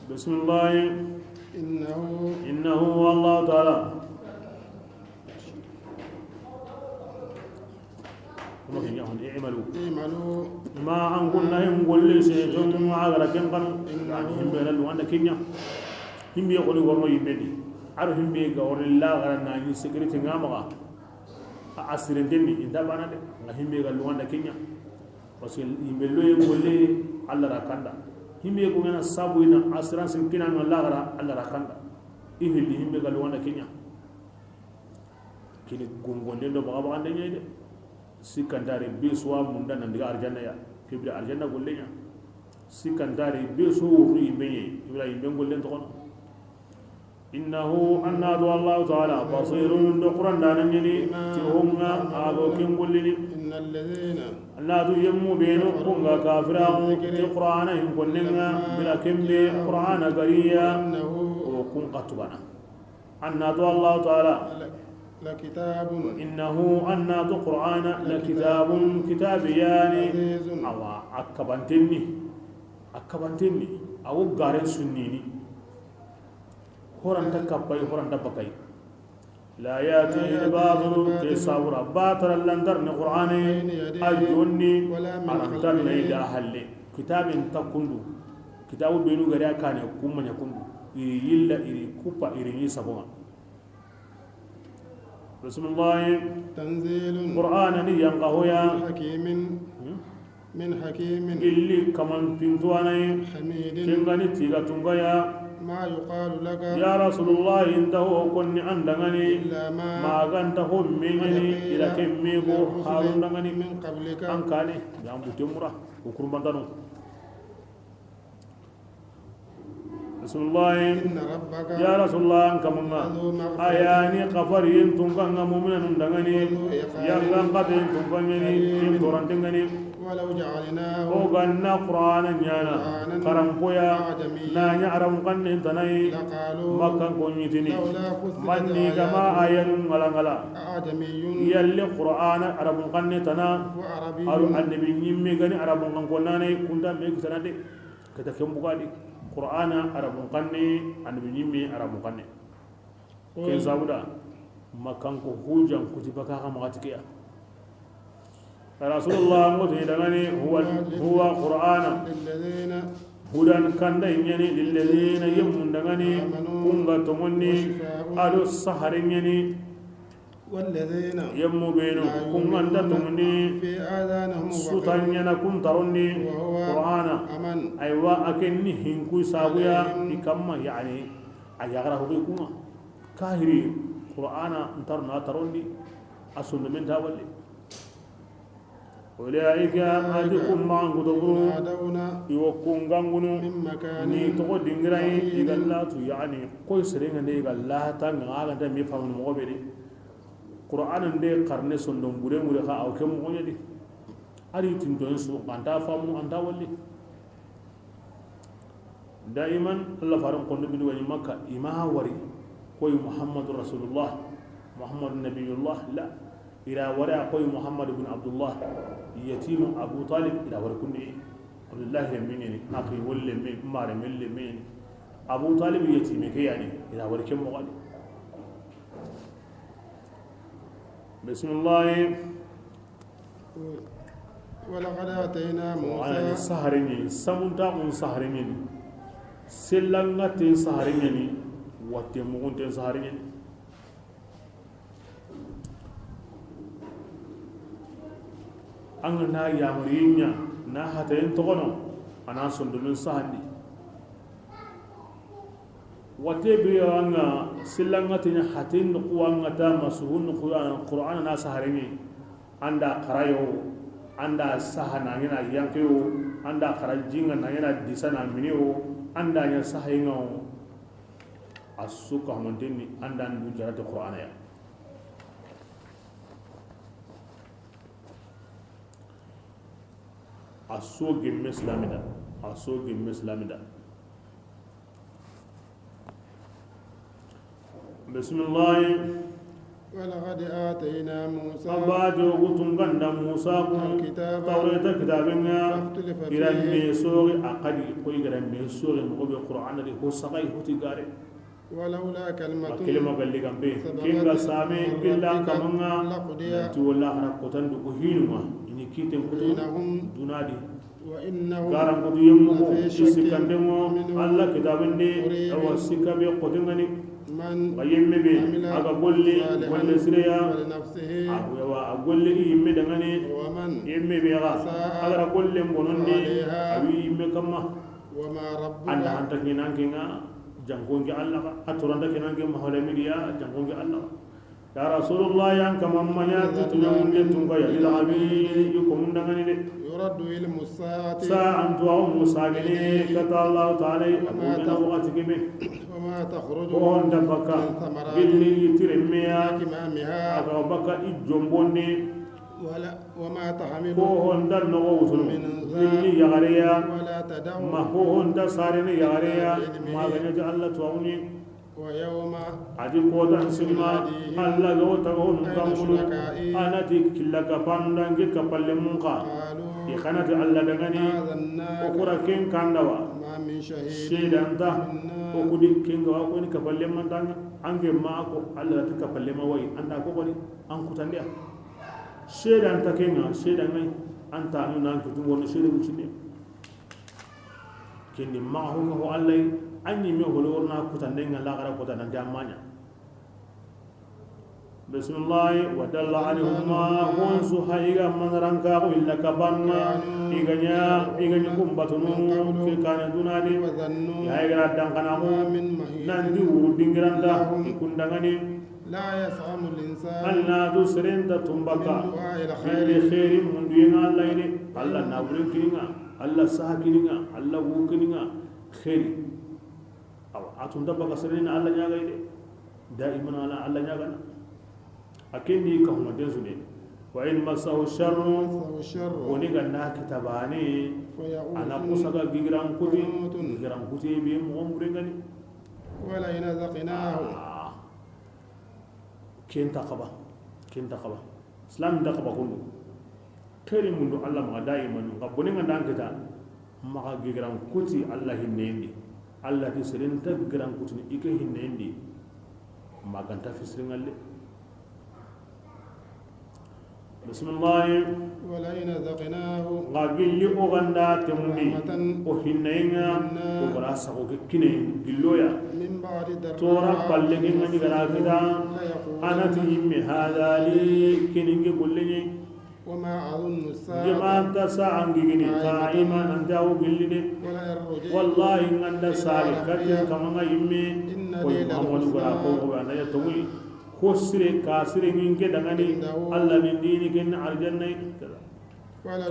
bismillah innahu Allah ta'ala kuma kin yahun i'malu ma an kunna him golli shaytun ma agara ken kan himbe la wanda kenya himbe ko ni gorno yimbe ni aro himbe ga orilla gara na ni security ngama asirendeni inda bana de nga himbe ga luwanda kenya parce que himbe loye golle alla rakanda himbe ko ngana sabu ina assurance kina no lagara alla rakanda ihilli himbe ga luwanda kenya kini gongonde do baga baga de nyede Sikandare be suwa munda nan diga arjanna ya kibra arjanna gollenya sikandare be so wuru yimbe ibra yimbe gollen to kono innahu annadu allah ta'ala basirun do qur'an danani ti honga ago ken gollini innal ladhina annadu yemmu benu kunga kafira ti qur'ana hin konnenga bila kembe qur'ana gariya o kun qatubana annadu allah ta'ala لكتاب إنه أن القرآن لكتاب كتاب يعني أو أكبنتني أكبنتني أو غارن سنيني هوران تكباي هوران تبكاي لا يأتي الباطل تساورا باطل لندر القرآن أجوني أنتر إلى أهل كتاب تكندو كتاب بينو غريا كان يكون من يكندو إري يلا إري كوبا إري نيسابونا بسم الله تنزيل قرآن ينقهويا حكيم من حكيم اللي كمان تنتواني حميد كنغني تيغا تنغيا ما يقال لك يا رسول الله انته كن عندغني إلا ما غنته منني إلى كميغو هارون دغني من قبلك أنكاني يا متمرة وكرمبانو بسم الله إن ربك يا رسول الله كمنا أياني قفرين تنقنا مؤمنا دغني يغن قتين تنقني كم تورنتنغني ولو جعلناه وغنا قرآنا نيانا قرنبويا لا نعرم قنن تناي مكان كونيتني مني كما آيان غلا أعجمي يلي قرآن عرب قنن تنا أرو النبي نيمي غني عرب قنن كوناني كنتا ميك تنا دي كتا كم بقالي قرآن عرب قنن النبي نيمي عرب قنن كين زاودا مكان كو هوجان كتبكا ما رسول الله متهدغني هو قرآن للذين هدى كان يني للذين يمندغني كونغا تمني أدو السحر يني والذين يمو بينو كونغا تمني في آذانهم سوتان ينا كون تروني قرآن أيوا أكني هنكو سابويا إكما يعني أيغرا هو كوما كاهري قرآن انترنا تروني أسند من تاولي أولئك أتكم معن كتبرو يوكون غانغونو ني تقو دينغراي إغالاتو يعني كوي سرين دي إغالاتا غالا دا مي فامن مغو قرآن دي قرن سندون بوري موري خا أو كم مغو دي أري تنتون سو أنتا فامو أنتا ولي دائما الله فارم قندو بنو مكة إما وري كوي محمد رسول الله محمد نبي الله لا إلى وراء قوي محمد بن عبد الله يتيم أبو طالب إلى وراء كن عبد الله لمن أخي ولا من مار من لمن أبو طالب يتيم يعني إلى وراء كم مغالي بسم الله ولقد آتينا موسى سهرني سمونتا من سهرني سلانغتين سهرني وتمغونتين سهرني an na yamarinya na hatayin togono ana sondomin sahandi wate bi anga silanga tinya hatin kuwa ngata masuhun kuwa qur'an na saharimi anda qarayo anda sahana ngina yankeyo anda qarajinga na ngina disana miniyo anda nya sahinga asuka monteni anda ndu jarate qur'ana ya aso gemme islamida aso gemme islamida bismillah ولقد آتينا موسى أبا جوغتم غندا موسى توريتا كتابنا إلى ميسوغ أقدي قوي غير ميسوغ مغبي القرآن اللي هو سقاي هو تيغاري ولولا كلمة كلمة قال لي كم كينغا سامي إلا كمنا تولى خنا قتن دكوهينوا إني كيتم قتن دونادي وإنه garan kutu yemmugo isikandemo alla kitabindi awa sikabe qotengani من ga yemme be aga golle golle sireya ولنفسه awa a golle i yimme dangani ومن yemme be ga agara golle bonondi awi yimme kamma وما ربك anda hanta kinankenga jankonge alla ka atoranta kinanke mahola midiya jankonge alla ka Ya Rasulullah yan kama manya tutunyonde tunga ya lil abid yukum dangani de. يرد علم الساعة Sa antu aw musagini kata Allah ta'ala abuna waqti kime وما تخرج ko honda baka من ثمرات gilli yitiremmeya أكمامها aga baka ijombonde ولا وما تحمل ko honda nogo wutunu من أنثى gilli yagareya ولا تدع ma ko honda sarene yagareya ma ganya Allah tuwawni ويوم adi kota simma alla ga wata ga honu kangulu anati killa ka pandange ka palle mun ka قالوا i kanati alla dangani o آذناك kura ken kandawa ما من شهيد shedanta o kudi ken ga ko ni ka palle man tanga ange ma ko alla ta ka palle ma wai anda ko bari an kutande a shedanta kenga shedangai anta nu nan kutu won shedu chinde kendi ma ho ko alla anyi me holo worna kutande nga la gara kutande amanya bismillah wa dalla anhuma hunsu haiga manranka ko illa kabanna iganya iganya kumbatunu ke kana dunani وظنوا ya haiga dankana ko ما من محيص nandi wuru dingiranda ikundangani لا يسأم الإنسان alla du serenda tumbaka من دعاء khayri الخير khayri munduyenga alla ine alla naburen kininga alla saha kininga alla wu kininga khayri aw atun dabba serena alla nyaga ine daiman ala alla nyaga na akendi ka huma densune wa in masahu sharru مسه الشر woni ganna kitabane ana فيئوس kusaga gigiran kuti قنوط gigiran kuti be mo murengani ولئن أذقناه kenta qaba kenta qaba islam da qaba kundu kere mundu alla ma daiman ga boninga dan kita ma gigiran kuti alla hinnendi alla ti serenta gigiran kuti ike hinnendi maganta fisringalle bismillah ولئن أذقناه ga gilli o ganda temundi رحمة o hinnenga o gara sago ke kine gilloya من بعد tora ضراء palle ke ngani gara kita ليقولن anati yimme hadali kininge gollenye وما أظن الساعة jamanta sa angigini qaima anta o gillide ولئن رجعت wallahi nganda sare katin kamanga yimme إن ko لي muhammadu gara ko للحسنى ko anda ya tomi ko sire ka sire nginge dangani alla ni dini ken arjanna kaza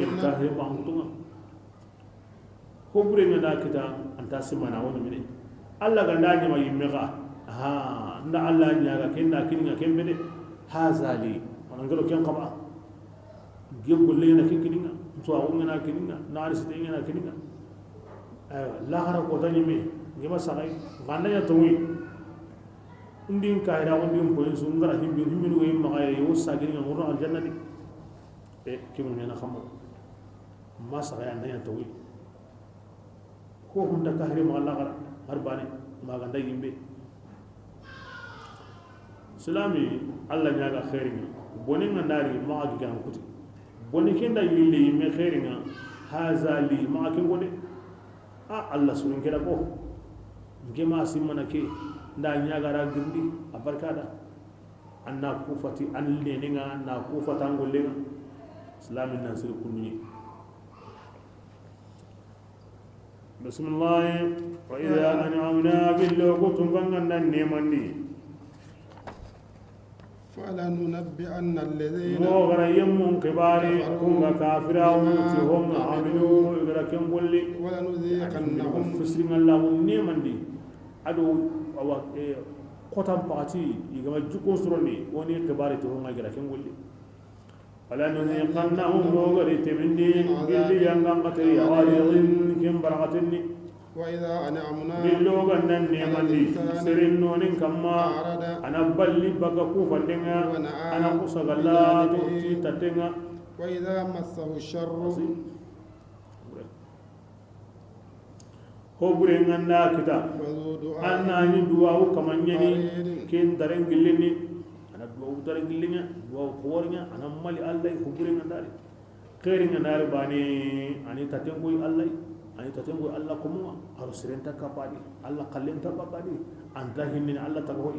ken ولننبئن kahre bangutunga ko bure ngada kita anta simana woni mine alla ganda nyama yimme ga ha nda alla nyaga ken na kininga ken bede hazali onangelo ken qaba gebbo le na kininga to awunga na kininga na arsite na kininga aywa lahara ko tani me ngema sagai ganda ya towi ndin kahira ko ndin poyin su ngara himbi himbi no yimma ga yo sagini ngoro aljanna di e kimu ne na khamo ma sagai anda ya towi ko hunda kahire ma Allah gara har bane ma ganda yimbe silami Allah nyaga khairinga bonin ngandari ma ga gan kuti boni kenda yille yimme khairinga haza li ma ken gode a Allah sunun keda ko ngema simmana ke nda nyaga ra girdi a barkada anna kufati an lenenga na kufata ngollenga islamin nan sir kunni bismillah wa idha an'amna bil luqtum gangan nemandi فلننبئن الذين mo gara yemmun kibari kunga kafira wuti hom amilu gara kengolli ولنذيقنهم fisrin Allah nemandi ado awa kotan pakati igama jukon suroni woni kibari to honga gara kengolli wala nuziqannahum mo gara temindi gilli yangan qatri awalin kem barakatinni وإذا أنعمنا billo gannan nemandi sirin nonin kamma أعرض ana balli baka kufandenga ana kusagalla to ti tatenga وإذا مسه الشر ho bure nganda kita فذو دعاء anna ni duwawu kamanyeni عريض ken daren gillini ana duwawu daren gillinya duwawu koworinya ana mali allah ho bure ngandari khairi ngandari bani ani tatengoy allah ani tatengoy allah komunga aro sirenta kapadi allah kallenta bakadi anta hinni allah tagoy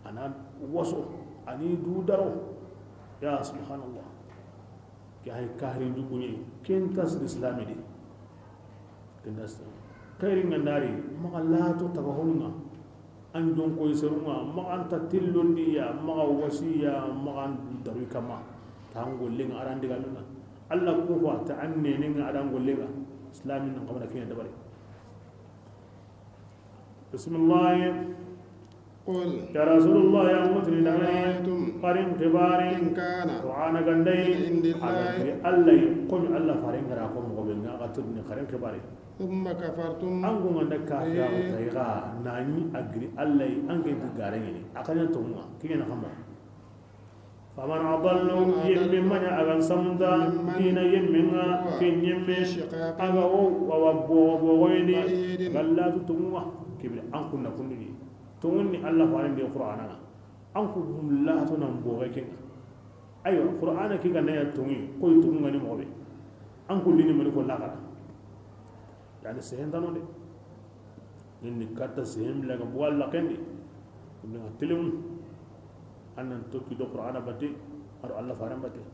ana waso ani du daro ya subhanallah ke hay kahri jugunye ken tas islami di ken tas khairi ngandari maka lato taga honunga An jon koy serunga ma anta tillondiya ma wasiya ma daru kama ta ngollenga aran diga minga alla ko fa ta anne ninga aran gollenga islamin nan kamana kinya dabare. Bismillah. قل يا رسول الله يا متني دغني أرأيتم قرين كبارين إن كان qur'ana gandai من عند الله alla komi alla farin gara ko mo be nga gatudni qarin kibare ثم كفرتم an go nganda kafira ko tayga nani agri alla an ke gare ni akanya to mu kinya na kamo faman adallu yimmi manya agan samda dina yimminga ken yimme في شقاق aga wo wa bo bo goyni بعيد gallatu tumuwa kibri an kunna kundini tunni alla farin di qur'ana an ku la to nan bo ga ken ayo qur'ana ki ganna ya tungi koy tunga ni mobe an ku lini mani ko la kada yani sehen tano de inni katta sehen la ga bo alla kendi ni telim annan tokki do qur'ana batte ado alla faran batte.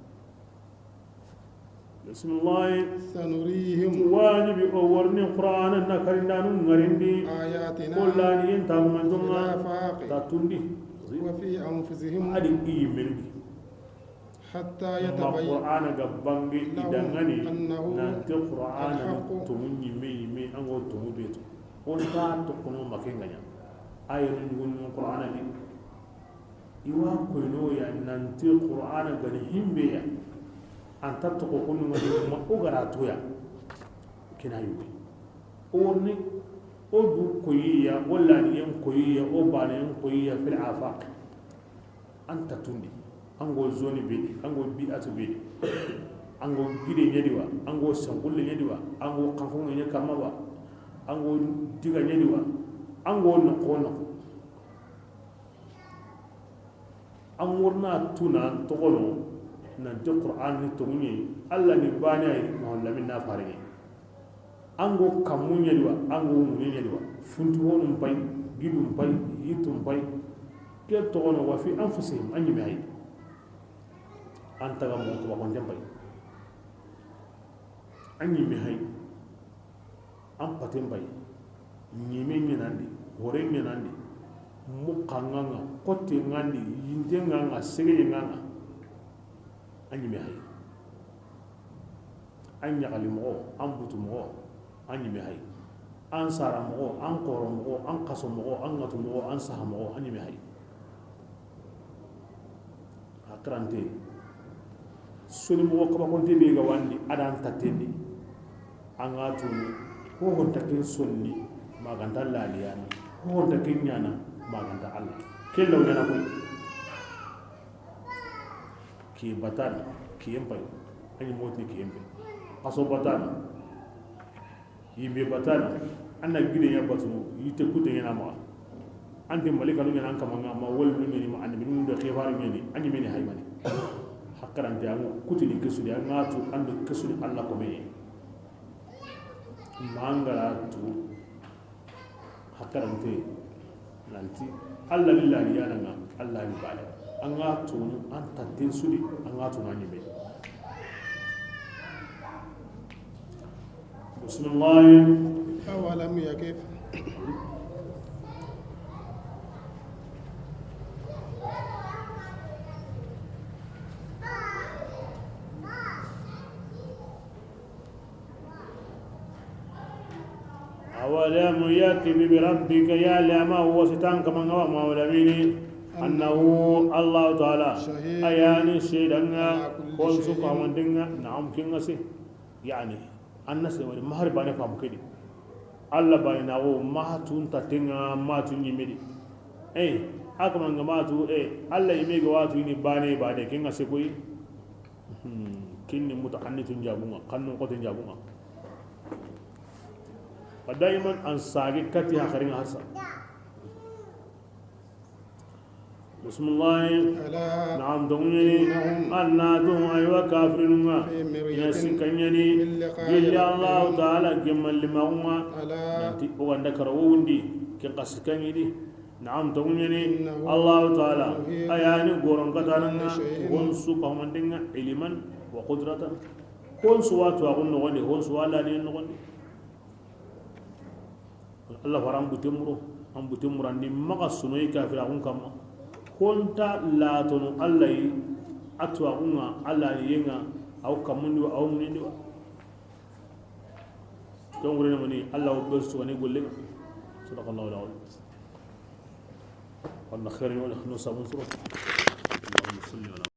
Bismillah. سنريهم wajibi o warni qur'ana na karindanu ngarindi آياتنا kollani yen في tagumantonga الآفاق ta tundi وفي أنفسهم adi iyi menugi حتى ma يتبين qur'ana ga bange لهم idangani أنه nanti qur'ana ni الحق. tomu ñimme yimme ango tomu beto on ta tokono makenganya ayanu ñugun qur'ana ni iwa koyno ya nanti qur'ana gani himbe ya anta toko kunu ngani ma o gara toya kina yuwi orni o du koyiya walla ni yen koyiya o bana yen koyiya fil afaq anta tundi ango zoni bedi ango bi'atu bedi ango gide nyedi wa ango sangulle nyedi wa ango kanfo nye kama wa ango diga nyedi wa ango noko noko an wurna tuna togono nanti qur'an ni togunye alla ni bani ay mo lamin na faringe ango kammu nyedi wa ango munye nyedi wa funtu wonum bay gidum bay yitum bay ke togono wa fi anfusihim anyi mi hay anta ga mo ko kon jambay anyi mi hay an patem bay nyime nyenandi hore nyenandi mu kanganga kote ngandi yinde nganga sege nganga anyi mi hay an ɲagali mɔgɔ an butu mɔgɔ an ɲimi hayi an sara mɔgɔ an kɔrɔ mɔgɔ an kaso mɔgɔ an ŋatu mɔgɔ an saha mɔgɔ an ɲimi hayi a karante soni mɔgɔ kabakonte bɛ ga wandi adan tatendi an ka tu ko honta ken sonni maganta laliyani ko honta ken ɲana maganta alla kellaw ɲana koy ke batana ke yempay ani motni ke yempe kaso batana yimbe batana anna gide ya batu yite kute yana ma ante malika nu yana kama ma wal nu ni ma annabi nu da khifar ni anyi meni haymani hakkarante ango kutini kesudi an ngatu ando kesudi alla ko me mangara tu hakkarante nanti alla lillahi yana nga alla ni bale an ngatu an tatten sudi an ngatu na nyime. Bismillah. أولم يكف أولم يكف بربك يا لما هو ستان كما هو مولمين أنه الله تعالى شهيد أياني شيدنا على كل كل شيء. سوق من نعم كنسي يعني الناس ولي مهر باني فام كدي الله باني ناو ما تون تاتينغا ما تون يمدي أي أكما ما تو أي الله يمي غواتو يني باني باني كنسي كوي كني متعني تنجابونا كنو قتن جابونا ودائما أنساقي كتي آخرين هرسا. بسم الله. ألا نعم دوني إنهم أنا دون أيوة كافرون في مرية يسكنني من لقاء جل الله ربهم. تعالى جمال لما هو ألا nanti o ganda karawundi ke qaskanyi di نعم تغني إنه الله تعالى محيط أياني غورن كتاننا بكل شيء. هون سو كماندنا علما وقدرة هون سوا تواغن نغني هون سوا لا نغني الله فرام بتمرو An buti murandi maga sunoyi kafira kun kamma honta latono alla yi atuwa kunga alla ni yenga aw kamundi wa aw munindi wa don wurene mani alla wo bel sugani golle. Sadaqallahu alazim. Wa khairin wa nahnu sabun sura. Allahumma salli ala